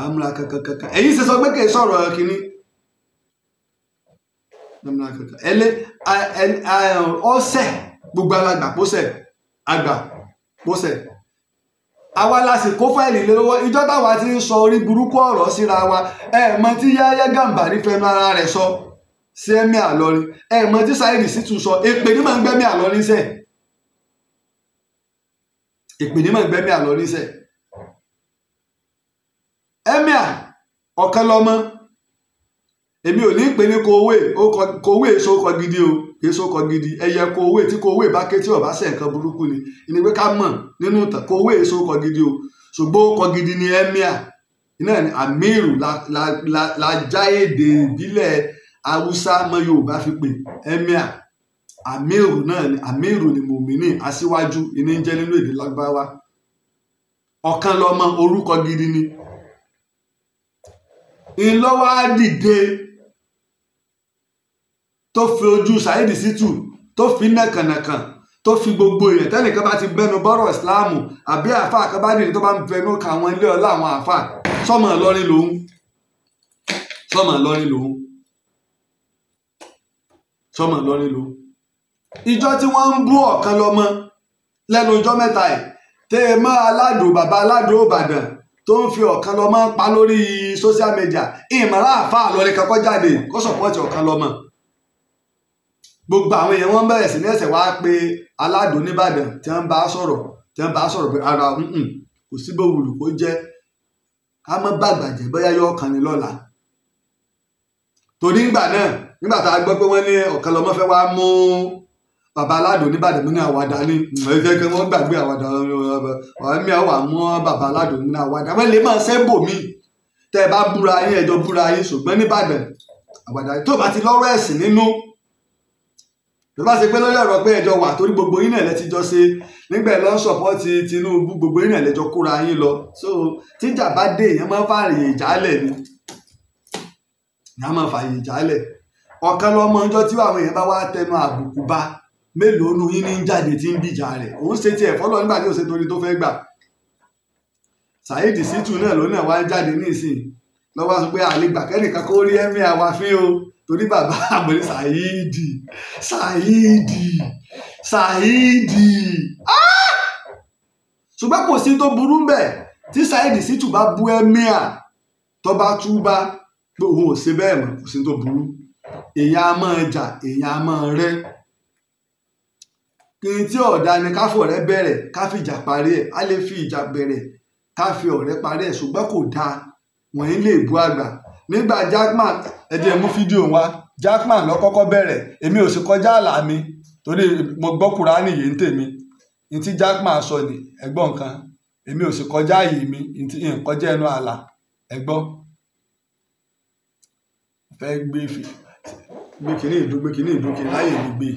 Àmúra kankankankan. Ẹ̀yin ṣe sọ pé kì í sọ̀rọ̀ kínní. Àmúra kankan. Ẹlẹ́ ọ̀sẹ̀ gbogbo alàgbà pósẹ̀ àgbà pósẹ̀. Àwa la sì kó fáìlì lé lọ́wọ́. Ìjọ́ táwa ti ń sọ orí burúkú ọ̀rọ̀ síra wa. Ẹ mọ̀ tí Yáyá Gàmbàrí fẹnu ara rẹ̀ sọ sí Emir Ìlọrin. Ẹ mọ̀ tí Saheed Shittu sọ. Èpè ní màá ń gbẹ́mí Ìlọrin sẹ̀. Èpè ní màá ń gbẹ́mí Ìlọrin sẹ̀. Emir ọ̀kan lọ́mọ. Èmi ò ní pè ní kowé, kowé èso kọ gidi o, èso kọ gidi. Ẹyẹ kowé tí kowé bá ké tí ọba ṣe nǹkan burúkú ni. Ìní pé ká mọ̀ nínú ìtàn kowé èso kọ gidi o. Ṣùgbọ́n ó kọ gidi ni Emir. Iná ni Amiru la já èdè ìbílẹ̀ Haúsá mọ́ Yorùbá fi pè Emir. Amiru náà ni Amiru ni mùmíní aṣíwájú ìní ń jẹ́ nínú èdè Lárúbáwá. Ọ̀kan lọ́mọ orúkọ gidi ni. Ìlọ́wọ́ á dìde tó fi ojú Saheed Shittu tó fi nàkànàkàn tó fi gbogbo èèyàn tẹ́nìkan bá ti bẹnu bọ́rọ̀ ìsìláàmù àbí àáfàá kan bá dìde tó bá ń fẹnu ka àwọn ilé ọlá àwọn àáfàá sọmọ Ìlọrin lòun, sọmọ Ìlọrin lòun, sọmọ Ìlọrin lòun. Ìjọ tí wọ́n ń bú ọ̀kan lọ́mọ lẹ́nu ọjọ́ mẹ́ta ẹ̀ tẹ́ ẹ mọ́ aládùn bàbá aládùn Ìbàdàn tó ń fi ọ̀kan lọ́mọ pa lórí social media, ìmọ̀ràn àáfàá Ìlọrin kankan jáde kó sọ̀pọ̀tì ọ̀kan lọ́mọ. Gbogbo àwọn èèyàn wọn bẹ̀rẹ̀ sí ní ẹsẹ̀ wá pé aládùn nìbàdàn tí wọ́n bá sọ̀rọ̀, tí wọ́n bá sọ̀rọ̀ pé ara Kò sí bó wùlù kó jẹ́, ká má bàgbà jẹ́ bóyá yọ ọkàn ni lọ́la. Torí ńgbà náà, nígbà tá a gbọ́ pé wọ́n ní Ọ̀kanlọ́mọ fẹ́ wá mú bàbá Aládùn nìbàdàn, mú ní àwàdà ní ẹ̀fẹ́ kí wọ́n gbàgbé àwàdà ọ̀mí àwọn àmú bàbá Aládùn ní àwàdà. Wọ́n lè máa ṣẹ́bò mí tẹ́ ẹ bá búra yín, ẹjọ́ búra yín, ṣùgbọ́n nìbàdàn àwàdà tó bá ti lọ́rọ̀ ẹ̀sìn nínú, tó bá ṣe pé lórí ọ̀rọ̀ pé ẹjọ́ wà, torí gbogbo yín náà lẹ ti jọ ṣe nígbà ẹ lọ ń sọ̀pọ́tì Tinubu, gbogbo yín náà lẹjọ kóra yín lọ. So tíjà bá dé, èèyàn máa ń fààyè ìjálẹ̀ ni, èèyàn máa ń fààyè ìjálẹ̀. Ọ̀kanlọ́mọ ọjọ́ tí àwọn èèyàn bá wá tẹnu àbùkù bá, mélòó nu yín ní ń jáde tí ń bìjà rẹ̀? Òun ṣe tiẹ̀ fọ́lọ́ nígbà tí ó ṣe torí tó fẹ́ gbà. Saheed Shittu náà ló náà wá jáde nísìnyí lọ́wọ́ sọ pé àlegbà kẹ́nìkan kó rí ẹ̀mí àwa fín o, torí bàbá àmọ́lé Saheed Saheed Saheed. Ṣùgbọ́n kò sí tó burú bẹ́ẹ̀ tí Saheed Shittu bá bú ẹ̀mí à tó bá túbá pé òun ò ṣe bẹ́ẹ̀ mọ́, kò sí tó burú. Èèyàn á máa jà, èèyàn á máa rẹ́. Kí n tí ọ̀dà ni káfọ̀ rẹ bẹ̀rẹ̀ ká fi ìjà parí ẹ̀, á lè fi ìjà bẹ̀rẹ̀ ká fi ọ̀rẹ́ parí ẹ̀, ṣùgbọ́n kò dáa wọ̀nyí lè bú àgbà. Nígbà Jackman, ẹ jẹ́ mú fídíò wa, Jackman ló kọ́kọ́ bẹ̀rẹ̀, èmi ò sì kọjá àlà mi torí mo gbọ́ Kùránì yìí ń tèmi. Ní tí Jackman sọ ni ẹ̀gbọ́n nǹkan, èmi ò sì kọjá àyè mi, ní kọjá ẹnu àlà, ẹ̀gbọ́n. Fẹ́ gbé kìíní ìdú, gbé kìíní ìdú, kìíní láyè mi gbé.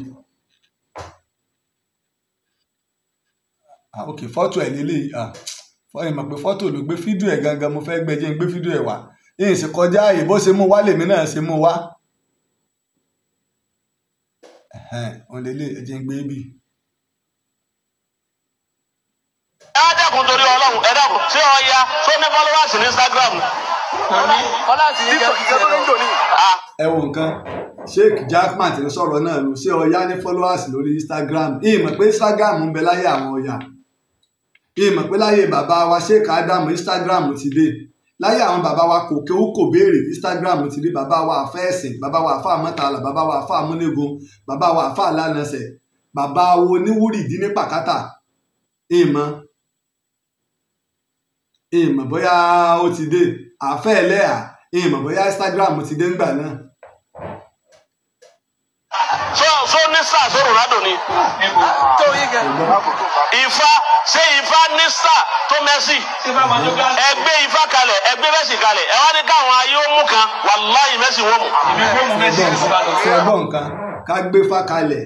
Ok, fọ́tò ẹ̀ lélẹ́yìí, fọ́yìn mọ̀ pé fọ́tò ló gbé, fídíò ẹ̀ gangan mo fẹ́ gbé, jẹ́ n gbé fídíò ẹ̀ wá. Yìí sì kọjá àyè, bó ṣe mú wá lèmi náà ṣe mú wá. Òun lélẹ̀, ẹ jẹ́ n gbé bì. Ẹ dákun torí Ọlọ́run, ẹ dákun, ṣé ọ ya tó ní followers ní Instagram? Ẹ wo nǹkan, Sheikh Jackman ti ń sọ̀rọ̀ náà nù, ṣé ọya ní followers lórí Instagram? Ìyìn mọ̀ pé Instagram ń bẹ láyé àwọn ọya. Ìyìn mọ̀ pé láyé bàbá wa Sheikh Adam Instagram ti dé. Láyé àwọn bàbá wa kò kéwú kò béèrè, Instagram ti dé. Bàbá wa àfẹ́ ẹ̀sìn, bàbá wa àfẹ́ àmọ́tàlà, bàbá wa àfẹ́ àmúnigun, bàbá wa àfẹ́ àlànàṣẹ̀, bàbá wo oníwúrì dín ní pàkátà. Ìmọ̀ bóyá ó ti dé. Àfẹ́ ẹlẹ́à, ìmọ̀ bóyá Instagram ti dé ńgbà náà. So ní sáà sọ Ronaldo ni. Ifá, ṣé Ifá ní sáà tó Messi? Ẹ gbé Ifá kalẹ̀, ẹ gbé Messi kalẹ̀, ẹ wá ní káwọn ayé ó mú kan, wàláhì Messi wọ́n mú. Ṣé gbọ́ nǹkan, ká gbé Ifá kalẹ̀.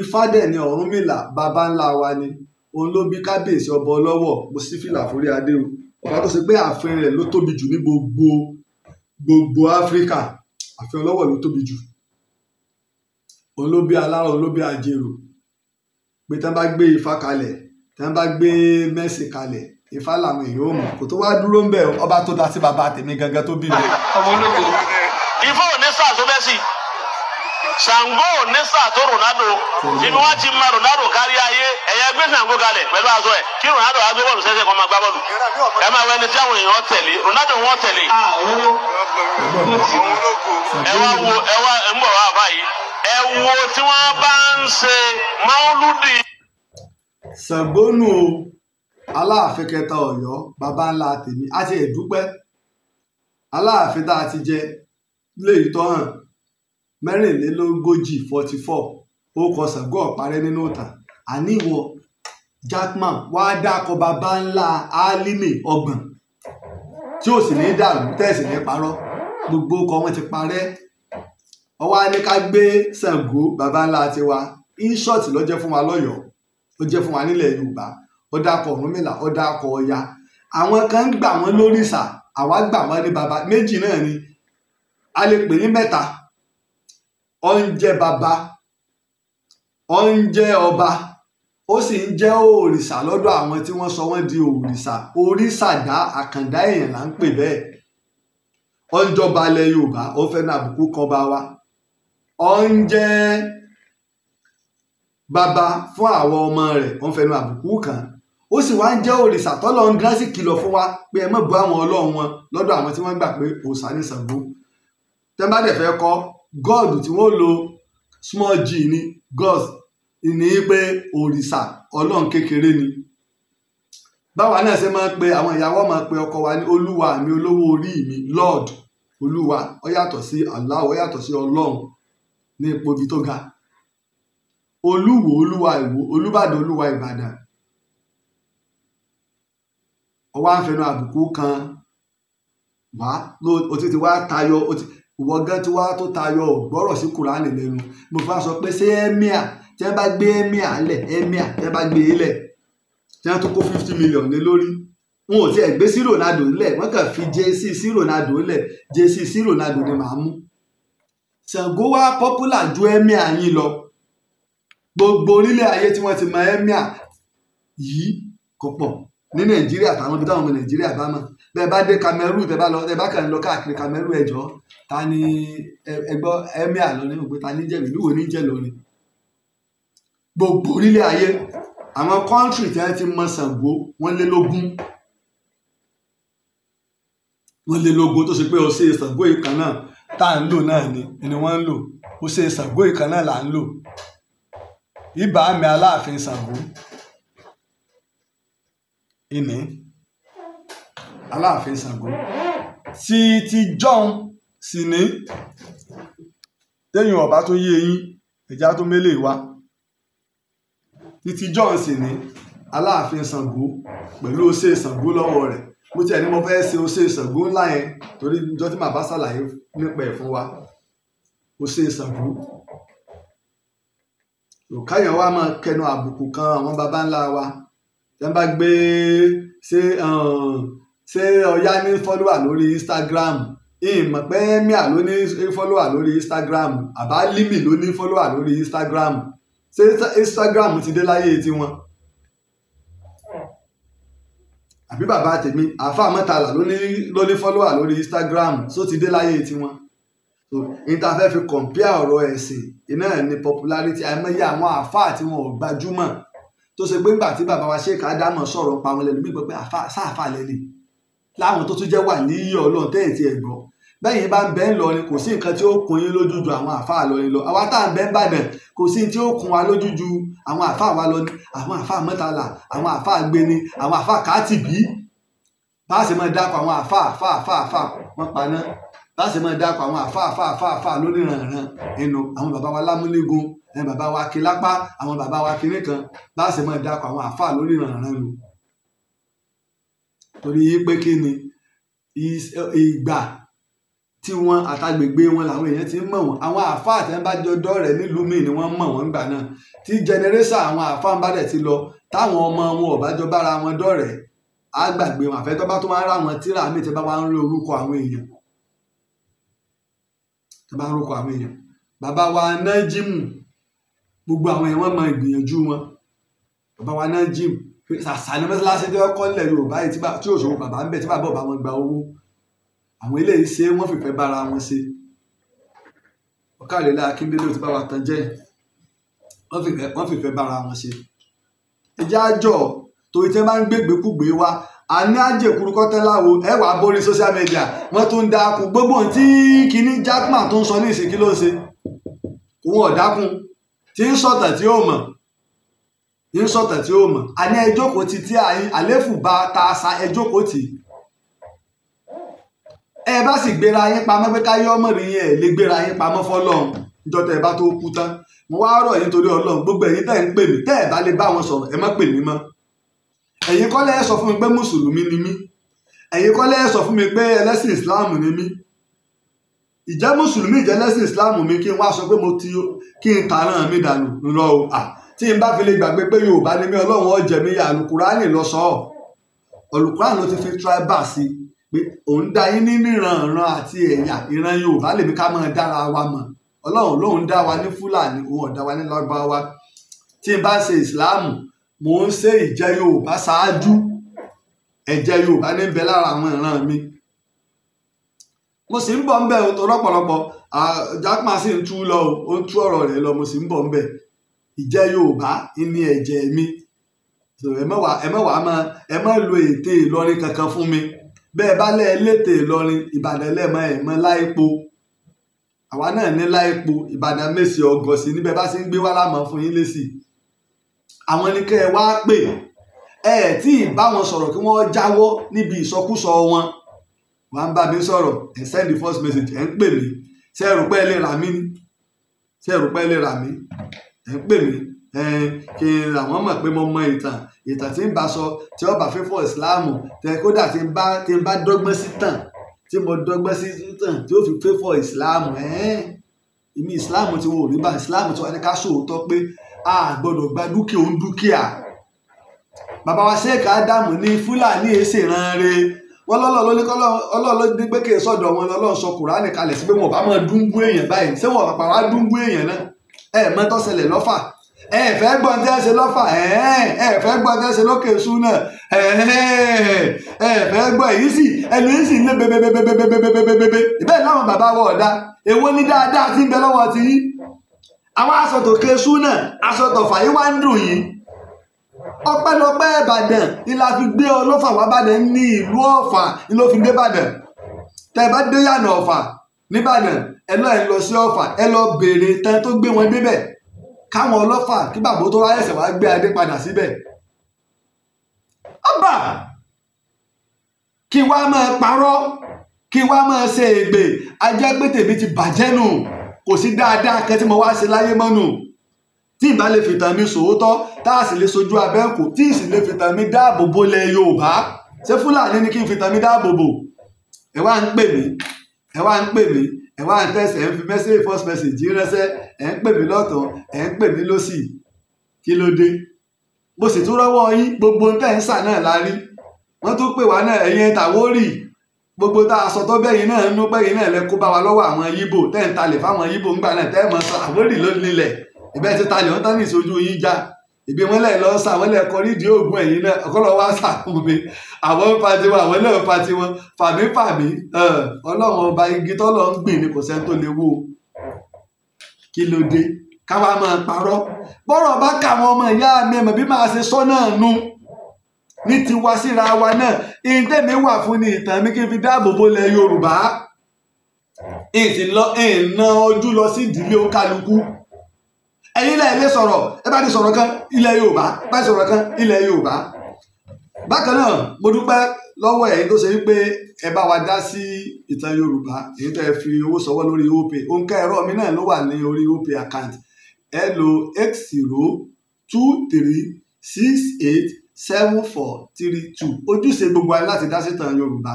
Ifá dẹ̀ ni Ọ̀rúnmìlà, baba ńlá wa ni. Òun ló bí kábíyèsí ọba ọlọ́wọ̀, mo sì fìlà forí adé o. Ọba tó ṣe pé ààfin rẹ̀ ló tóbi jù ní gbogbo Áfíríkà, ààfin ọlọ́wọ̀ ló tóbi jù. Òun ló bí Aláró, òun ló bí Ajérò. Pé tán bá gbé Ifá kalẹ̀, tán bá gbé Messi kalẹ̀, Ifá làwọn èèyàn ò mọ̀. Kò tó wá dúró ń bẹ̀, ọba tó dá sí bàbá tèmi gangan tó bí mi. Ifá ò ní sáà tó Messi, Ṣàngó ò ní sáà tó Ronaldo. Ibi wọn ti ma Ronaldo kárí ayé, ẹ̀yẹ gbé Ṣàngó kalẹ̀ pẹ̀lú aṣọ ẹ̀, kí Ronaldo á gbé bọ́ọ̀lù sẹ́sẹ̀ kan máa gbá bọ́ọ̀lù. Ẹ máa wọ ẹni tí àwọn èèyàn tẹ̀lé, Ronaldo wọn tẹ̀lé. Ẹ wá wo, ẹ wá ń bọ̀ wá báyìí, ẹ wo tí wọ́n bá ń ṣe máwùlúdì. Ṣàngó nù o, Aláàfin kẹta Ọ̀yọ́, baba ńlá tèmi, á ti ẹ̀dúpẹ́. Aláàfin tá a ti jẹ léyìí tó hàn 44 44, ó kọ Ṣàngó ọ̀parẹ́ nínú ìtàn. Àníwọ̀ Jackman wá dákọ̀ baba ńlá Álímì 30 tí ò sì ní dàrú, tẹ̀sí ní parọ́, gbogbo ọkọ̀ wọn ti parẹ́. Ọwọ́ á ní ká gbé Ṣàngó baba ńlá tiwa, inṣọ́ọ̀tì ló jẹ́ fún wa lọ́yọ̀ọ́, ó jẹ́ fún wa nílẹ̀ Yorùbá. Ó dákọ̀ Ọ̀rúnmìlà, ó dákọ̀ Ọya. Àwọn kan ń gbà wọ́n lórìṣà, àwa gbà wọ́n ní baba méjì náà ni, a lè pè ní mẹ́ta. Ó ń jẹ́ baba, ó ń jẹ́ ọba, ó sì ń jẹ́ òrìṣà lọ́dọ̀ àwọn tí wọ́n sọ wọ́n di òrìṣà. Òrìṣàdá àkàndá èèyàn là ń pè bẹ́ẹ̀. Ó ń jọba ilẹ̀ Yorùbá, ó fẹ́ ní àbùkù kan bá wa. Ó ń jẹ́ baba fún àwọn ọmọ rẹ̀, ó ń fẹnu àbùkù kan. Ó sì wá ń jẹ́ òrìṣà tọ́lọ́ ń gíránsì kìlọ̀ fún wa pé ẹ má bu àwọn ọlọ́run wọn lọ́dọ̀ àwọn tí wọ́n gbà pé òòṣà ní Ṣàngó. Tẹ́ bá dẹ̀ fẹ́ kọ́ God tí wọ́n lo small g ní God ní pé òrìṣà ọlọ́run kékeré ni. Báwa náà ṣe máa ń pe àwọn ìyàwó, máa ń pe ọkọ wa ní olúwa mi, olówó orí mi, Lord, olúwa. Ó yàtọ̀ sí Allah, ó yàtọ̀ sí Ọlọ́run ní ipò ibi tó ga. Olúwo, olúwa Ìwó, Olúbàdàn, olúwa Ìbàdàn. Ọwọ́ à ń fẹnu àbùkù kan wá, o ti wá tayọ, ìwọ gan tí wá tó tayọ ò gbọ́rọ̀ sí Kùránì lẹ́nu. Mo fà sọ pé ṣé emir tí wọ́n bá gbé emir lẹ̀, emir tí wọ́n bá gbé e lẹ̀, tí wọ́n tún kó 50 million lé lórí, wọn ò tiẹ̀ gbé sí Ronaldo lẹ̀, wọ́n kàn fi JC sí Ronaldo lẹ̀, JC sí Ronaldo ni màá mú. Ṣàngó wá popular ju emir yín lọ. Gbogbo orílẹ̀ ayé tí wọ́n ti mọ emir yìí kò pọ̀ ní Nàìjíríà, táwọn ibi táwọn ọmọ Nàìjíríà bá mọ̀. Bẹ́ẹ̀ bá dé Cameroon, tẹ́ bá lọ, tẹ́ bá kàn lọ káàkiri Cameroon, ẹjọ́ ta ni ẹgbọ́ emir lọ ní òpin, ta ní jẹ́ ìlú wo ní jẹ́ lórí. Gbogbo orílẹ̀ ayé àwọn kọ́ńtì tí wọ́n ti mọ Ṣàngó wọ́n lé lógún, wọ́n lé lógún, tó ṣe pé ó ṣe Ṣàngó ìkan náà tá à ń lò náà ni wọ́n ń lò. Ó ṣe Ṣàngó ìkan náà là ń lò. Ìbá mi Aláàfin Ṣàngó ìní Aláàfin Ṣàngó tí John sì ní téyìn ọba tó yé eyín ẹja tó mélèé wá. Títí John sì ní Aláàfin Ṣàngó pẹ̀lú ó ṣe Ṣàngó lọ́wọ́ rẹ̀. Mo tiẹ̀ ní mo fẹ́ ṣe ó ṣe Ṣàngó ńlá yẹn torí ìjọ tí màá bá ṣàlàyé nípa ẹ̀ fún wa. Ó ṣe Ṣàngó. Òkáyọ̀ wa máa kẹnu àbùkù kan àwọn baba ńlá wa. Tí wọ́n bá gbé ṣé Ọya ní fọ́lọ́wà lórí Instagram, ìmọ̀ pé emir ló ní fọ́lọ́wà lórí Instagram, àbá Limi ló ní fọ́lọ́wà lórí Instagram. Ṣé Instagram ti dé láyé tiwọn? Àbí bàbá tèmi àáfàá mọ́tàlá ló ní fọ́lọ́wà lórí Instagram, ṣó ti dé láyé tiwọn? So n ta fẹ́ fi compare ọ̀rọ̀ ẹ̀sìn iná ní popularity. Àìmọye àwọn àáfàá tí wọn ò gbajúmọ̀ tó ṣe pé ńgbà tí bàbá wa Sheikh Ádámọ̀ sọ̀rọ̀ pa wọn lẹ́nu mí pé àáfàá sáàfàá lẹ́nu láwọn tó tún jẹ́ wà níyì Ọlọ́run tẹ́yìn tí ẹ gbọ́. Bẹ́yìn bá ń bẹ́ ń lọrin kò sí nǹkan tí ó kún yín lójú ju àwọn àáfàá lọrin lọ. Àwa tá à ń bẹ́ ń bàdàn kò sí tí ó kún wa lójú ju àwọn àáfàá wa lọ ní àwọn àáfàá mọ́tàlá, àwọn àáfàá gbéni, àwọn àáfàá kátìbí. Bá a ṣe máa dákọ̀ àwọn àáfàá àáfàá àáfàá àáfàá wọn paná. Bá a ṣe máa dákọ̀ àwọn àáfàá àáfàá àáfàá àáfàá lóníranran ẹnu àwọn bàbá wa lámúlégun, àwọn bàbá wa kílápá, àwọn bàbá wa kinní kan. Bá a ṣe máa dákọ̀ àwọn àáfàá lóníranran nu. Torí pé kí ni ìgbà tí wọ́n àtàgbègbè wọn làwọn èèyàn ti ń mọ̀ wọ́n. Àwọn àáfàá tí wọ́n bá jọ dọ́rẹ̀ẹ́ nílùú míì ni wọ́n mọ̀ wọ́n gbà náà. Tí jẹnẹrẹ́sà àwọn àáfàá ń bá dẹ̀ ti lọ, táwọn ọmọ wọn ò bá jọ bára wọn dọ́rẹ̀ẹ́, á gbàgbé wọn. Àfẹ́ tó bá tó máa ń rà wọn tíra míì tí bá wá ń rí orúkọ àwọn èèyàn. Tí bá ń rúkọ àwọn èèyàn. Bàbá wa Nájímù, gbogbo àwọn èèyàn wọ́n mọ ìgbìyànjú wọn. Bàbá wa Nájímù, ṣàṣà ní mọ́ṣáláṣí tí wọ́n kọ́ nílẹ̀ Yorùbá yìí tí òṣòwò bàbá ń bẹ̀ tí bàbá ọba wọn gba owó. Àwọn eléyìí ṣe wọ́n fìfẹ́ bára wọn ṣe. Ọ̀kàrẹ̀lá Akíndélé ti bá wa tan jẹ́. Wọ́n fìfẹ́ bára wọn ṣe. Ẹ jẹ́ àjọ torí tí wọ́n bá ń gbégbékúgbé wa, a ní àjẹkúrú kọ́tẹ́láwo, ẹ wàá borí social media, wọ́n tún ń dákun gbogbo ohun tí kinní Jackman tó ń sọ ní ìsìn kí ló ń ṣe. Òun ọ̀dákun tí ń sọ̀tàn tí ó mọ̀, tí ń sọ̀tàn tí ó mọ̀. A ní ẹ jókòó ti tí àléfù bá ta sa ẹ jókòó tì. Ẹ bá sì gbéra yín pamọ́ pé káyé ọmọ rí yín, ẹ lè gbéra yín pamọ́ fọ́lọ́run níjọ́ tẹ́ ẹ bá tó kú tán. Mo wá rọ̀ yín torí Ọlọ́run, gbogbo ẹ̀yin tẹ́ ẹ ń pè mí, tẹ́ ẹ bá lè bá wọn sọ̀rọ̀, ẹ má pè mí mọ́. Ẹ̀yin kọ́ lẹ́ sọ fún mi pé mùsùlùmí ni mí. Ẹ̀yin kọ́ lẹ́ sọ fún mi pé ẹlẹ́sìn ìsìláàmù ni mí. Ìjẹ́ mùsùlùmí, ìjẹ́ ẹlẹ́sìn ìsìláàmù mi kí n wá sọ pé mo ti kí n tàràn mi dànù lọ o. Tí n bá fi lè gbàgbé pé Yorùbá ni mí, Ọlọ́run ó jẹ mí yà. Àlùkùránì lọ sọ ọ́. Àlùkùránì ló ti fi tribal sí pé òun dá yín ní níranran àti ẹ̀yà. Ìran Yorùbá lèmi ká máa dára wa mọ̀. Ọlọ́run lóun dá wa ní Fúlàní, òun ò dá wa ní Lárúbáwá. Tí n bá ṣe ìsìláàmù, mò ń ṣe ìjẹ́ Yorùbá ṣáájú. Ẹ̀jẹ̀ Yorùbá ní ń bẹ lára àwọn ìran mi. Mo sì ń bọ̀ ń bẹ̀ o, torí ọ̀pọ̀lọpọ̀ Jackman sì ń tú lọ o, ó ń tú ọ̀rọ̀ rẹ̀ lọ, mo sì ń bọ̀ ń bẹ̀. Ìjẹ́ Yorùbá ní ẹ̀jẹ̀ mi. Ẹ má lo ète Ìlọrin kankan fún mi. Bẹ́ẹ̀ bá lẹ́ létè Ìlọrin, Ìbàdàn lẹ́ẹ̀mọ́ ẹ̀ mọ́ láìpo. Àwa náà ní láìpo, Ìbàdàn mèsì ọgọ̀sì níbẹ̀ bá sì ń gbé wá lámọ̀ fún yín lésì. Àwọn ni kẹ́ ẹ wá pè. Ẹ tí ì bá wọn sọ̀rọ̀ kí wọ́n jáwọ́ níbi ìsọkúsọ wọn. Wọ́n á bá mi sọ̀rọ̀, ẹ send the first message, ẹ ń pè mí. Ṣé ẹ rò pé ẹ lè rà mí ni? Ṣé ẹ rò pé ẹ lè rà mí? Ẹ ń pè mí kí n rà wọ́n mọ̀ pé mo mọ ìtàn, ìtàn tí ń bá sọ tí ó bá fífọ́ ìsìláàmù tẹ, kódà tí ń bá dọ́gbọ́n sí tàn, tí mo dọ́gbọ́n sí tàn tí ó fi fífọ́ ìsìláàmù. Èmi ìsìláàmù tí wọn ò rí bá ìsìláàmù tí wọn ní ká sòótọ́ pé a gbọ́dọ̀ gba dúkìá òun dúkìá. Bàbá wa Sheikh Ádámù ní Fúlàní èsè ránre wọn lọ́lọ́ ló ní kọ́ ọlọ́ọ̀ ló ní pé kí sọ́dọ̀ wọn lọ́lọ́ sọ Kùránì kalẹ̀ sí pé wọn ò bá máa dúnbú èèyàn báyìí. Ṣé wọn pàpà wá dúnbú èèyàn náà? Ẹ mọ tó ṣẹlẹ̀ lọ́fà, ẹ fẹ́ gbọ́n tẹ́ ṣe lọ́fà, ẹ fẹ́ gbọ́n tẹ́ ṣe lókè ṣú náà, ẹ fẹ́ gbọ́ èyí sì ẹnu yìí sì lé bebebebebebebebebe. Bẹ́ẹ̀ láwọn bàbá wa ọ̀dà èwo ní dáadáa tí ń bẹ lọ́wọ́ ti yín. Àwọn aṣọ tòkè ṣú náà, aṣọ tọ̀fà yìí wá ń dùn yín. Ọpẹ́lọpẹ́ Ìbàdàn ni la fi gbé ọlọ́fà wá Bàdàn ní ìlú Ọ̀fà ni ló fi gbé Bàdàn. Tẹ́ ẹ bá dé yànà Ọ̀fà nìbàdàn, ẹ lọ ẹ lọ sí Ọ̀fà, ẹ lọ béèrè tán tó gbé wọn débẹ̀, káwọn ọlọ́fà kí bàbá tó wáyé ẹsẹ̀ wá gbé adé padà síbẹ̀. Ọba kí wá máa parọ́, kí wá máa ṣe ègbè, ajẹ́ pé tèmi ti bàjẹ́ nù, kò sí dáadáa kan tí mo wá ṣe láyé mọ́ nù. Tí ìbá lè fìtàn mi sòótọ́, tá a sì lè sojú abẹ́ǹkò, tí ì sì lè fìtàn mi dáàbò bo lẹ̀ Yorùbá. Ṣé Fúlàní ni kí n fìtàn mi dáàbò bò? Ẹ wá ń pè mí, ẹ wá ń pè mí, ẹ wá ń tẹ̀sẹ̀, ẹ ń fi message first message ránṣẹ́, ẹ ń pè mí lọ́tọ̀, ẹ ń pè mí lọ́sì. Kí ló dé? Mo sì tún rọ́wọ́ yín, gbogbo ń tẹ̀ ń sà náà la rí. Wọ́n tún pè wá náà, ẹ̀yin Tàwórì, gbogbo tá a sọ tó bẹ́yìn náà ń nú pẹ́yìn náà lẹ kó bá wa lọ́wọ́ àwọn Yíbò, tẹ́ ń talẹ̀ fáwọn Yíbò ńgbà náà, tẹ́ mọ̀ sọ Àwórì ló nílẹ̀. Ìbẹ́ ti talẹ̀ wọ́n tán ní ìsojú yín já. Ìbí wọn lẹ̀ lọ sà, wọ́n lẹ̀ kọrí ìdí ògùn ẹ̀yìn náà, ọ̀kọ́lọ́ wá sàkún mi. Àwọn ń fa tiwọn, àwọn náà ń fa tiwọn, fàmí fàmí. Ọlọ́run ọba igi tọ́lọ́ ń gbìn ni kò sẹ́ni tó lè wó. Kí ló dé? Káwa máa parọ́. Bọ́rọ̀ bá kà àwọn ọmọ ìyá mi ẹ̀mọ̀ bí máa ṣe sọ náà nu. Ní tiwa síra wa náà, ìtẹ̀mí wà fún ni ìtàn mi kí n fi dáàbò bo ilẹ̀ Yorùbá. Ìná ojú lọ sí ìdílé oníkálukú. Ẹ̀yin lẹ lè sọ̀rọ̀, ẹ bá ti sọ̀rọ̀ kan ilẹ̀ Yorùbá, bá ti sọ̀rọ̀ kan ilẹ̀ Yorùbá. Bákan náà, mo dúpẹ́ lọ́wọ́ ẹ̀yin tó ṣe wípé ẹ bá wa dá sí ìtàn Yorùbá, èyí tẹ́ ẹ fi owó sọwọ́ lórí Opay. Òǹkà ẹ̀rọ mi náà ló wà ní orí Opay account. Ẹ lo 8023687432. Ojúṣe gbogbo wa láti dá sí ìtàn Yorùbá.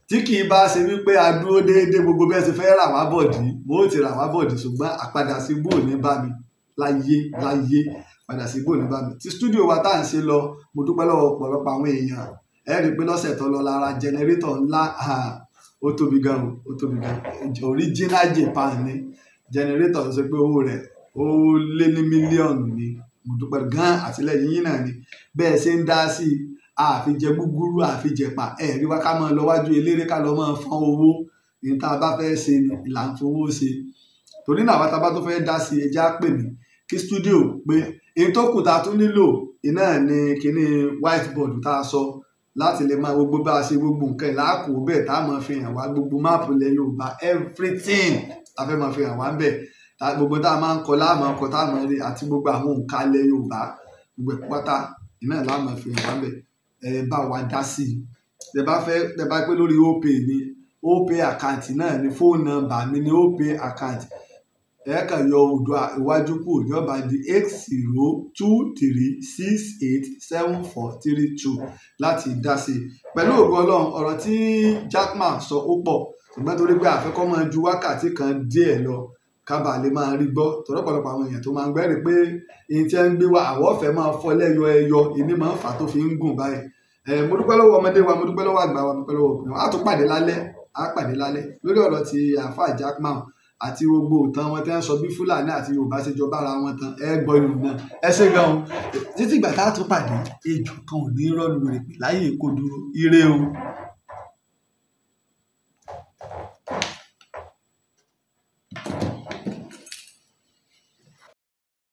Tí kì í bá ṣe wípé a dúró déédéé gbogbo bẹ́ẹ̀ ti fẹ́ rà wá bọ̀dí, mo ó ti rà wá bọ̀dí, ṣùgbọ́n àpadà sí bò ní bá mi láyé láyé, padà sí bò ní bá mi. Ti stúdíò wa tá à ń ṣe lọ, mo dúpẹ́ lọ́wọ́ ọ̀pọ̀lọpọ̀ àwọn èèyàn. Ẹ rí i pé lọ́sẹ̀ tó lọ lára jẹnẹrétọ̀ ńlá, ó tóbi gan, ó tóbi gan, original Japan ni jẹnẹrétọ̀ tó ṣe pé owó rẹ̀ ó lé ní mílíọ̀nù ni. Mo dúpẹ́ gan, àtìlẹ́yìn yín náà ni bẹ́ẹ̀ ṣe ń dá sí i. Àfi jẹ gúgúrú, àfi jẹ̀pà, ẹ rí wa ká máa lọ wájú eléré ká lọ máa fọ́n owó. Ní tá a bá fẹ́ ṣe ni là ń fowó ṣe. Torí náà àwọn tá a bá tó fẹ́ dá sí i, ẹ jẹ́ á pè mí kí stúdíò pé èyí tó kù tá a tún nílò iná ní kíní whiteboard tá a sọ láti lè máa gbogbo bá a ṣe gbogbo nǹkan ìlàkù bẹ́ẹ̀ tá a máa fi hàn wá gbogbo máàpù ilẹ̀ Yorùbá, everything a fẹ́ máa fi hàn wá ń bẹ̀. Gbogbo tá a máa ń kọ láàmú ọkọ tá a máa rí àti gbogbo àwọn òǹkà ilẹ̀ Yorùbá gbogbo ẹ̀ pátá iná láàmú fi hàn wá ń bẹ̀. Ẹ bá wa dá sí i. Tẹ bá fẹ́, tẹ bá pé lórí Opay ni, Opay account náà ni, fóònù nọ́mbà mi ni Opay account. Ẹ kàn yọ odò iwájú kù ní ọba di 8023687432 láti dá sí i. Pẹ̀lú ògo Ọlọ́run, ọ̀rọ̀ tí Jackman sọ ó pọ̀, ṣùgbọ́n torí pé àfẹ́kọ́ máa ju wákàtí kan díẹ̀ lọ kábà lè máa rí gbọ́. Tọ́lọ́pọ̀lọpọ̀ àwọn èèyàn tó máa ń gbẹ́rìí pé èyí tí ẹ ń gbé wá àwọ̀ ọ̀fẹ́ máa fọ́ lẹ́yọ ẹyọ, ìní máa ń fà tó fi ń gùn báyìí. Mo dúpẹ́ lọ́wọ́ ọmọdé wa, mo dúpẹ́ lọ́wọ́ àgbà wa, mo dúpẹ́ lọ́wọ́ obìnrin wa. A tún pàdé lálẹ́, a pàdé lálẹ́ lórí ọ̀rọ̀ ti àáfàá Jackman àti gbogbo ìtàn wọn tí wọ́n sọ bí Fúlàní àti Yorùbá ṣe jọ bára wọn tán. Ẹ gbọ́ ìlú náà, ẹ ṣé gan o. Títí ìgbà tá a tún pàdé, ejò kan ò ní rọ́ọ̀lù rẹ̀ pè láyé kó dúró. Ire o.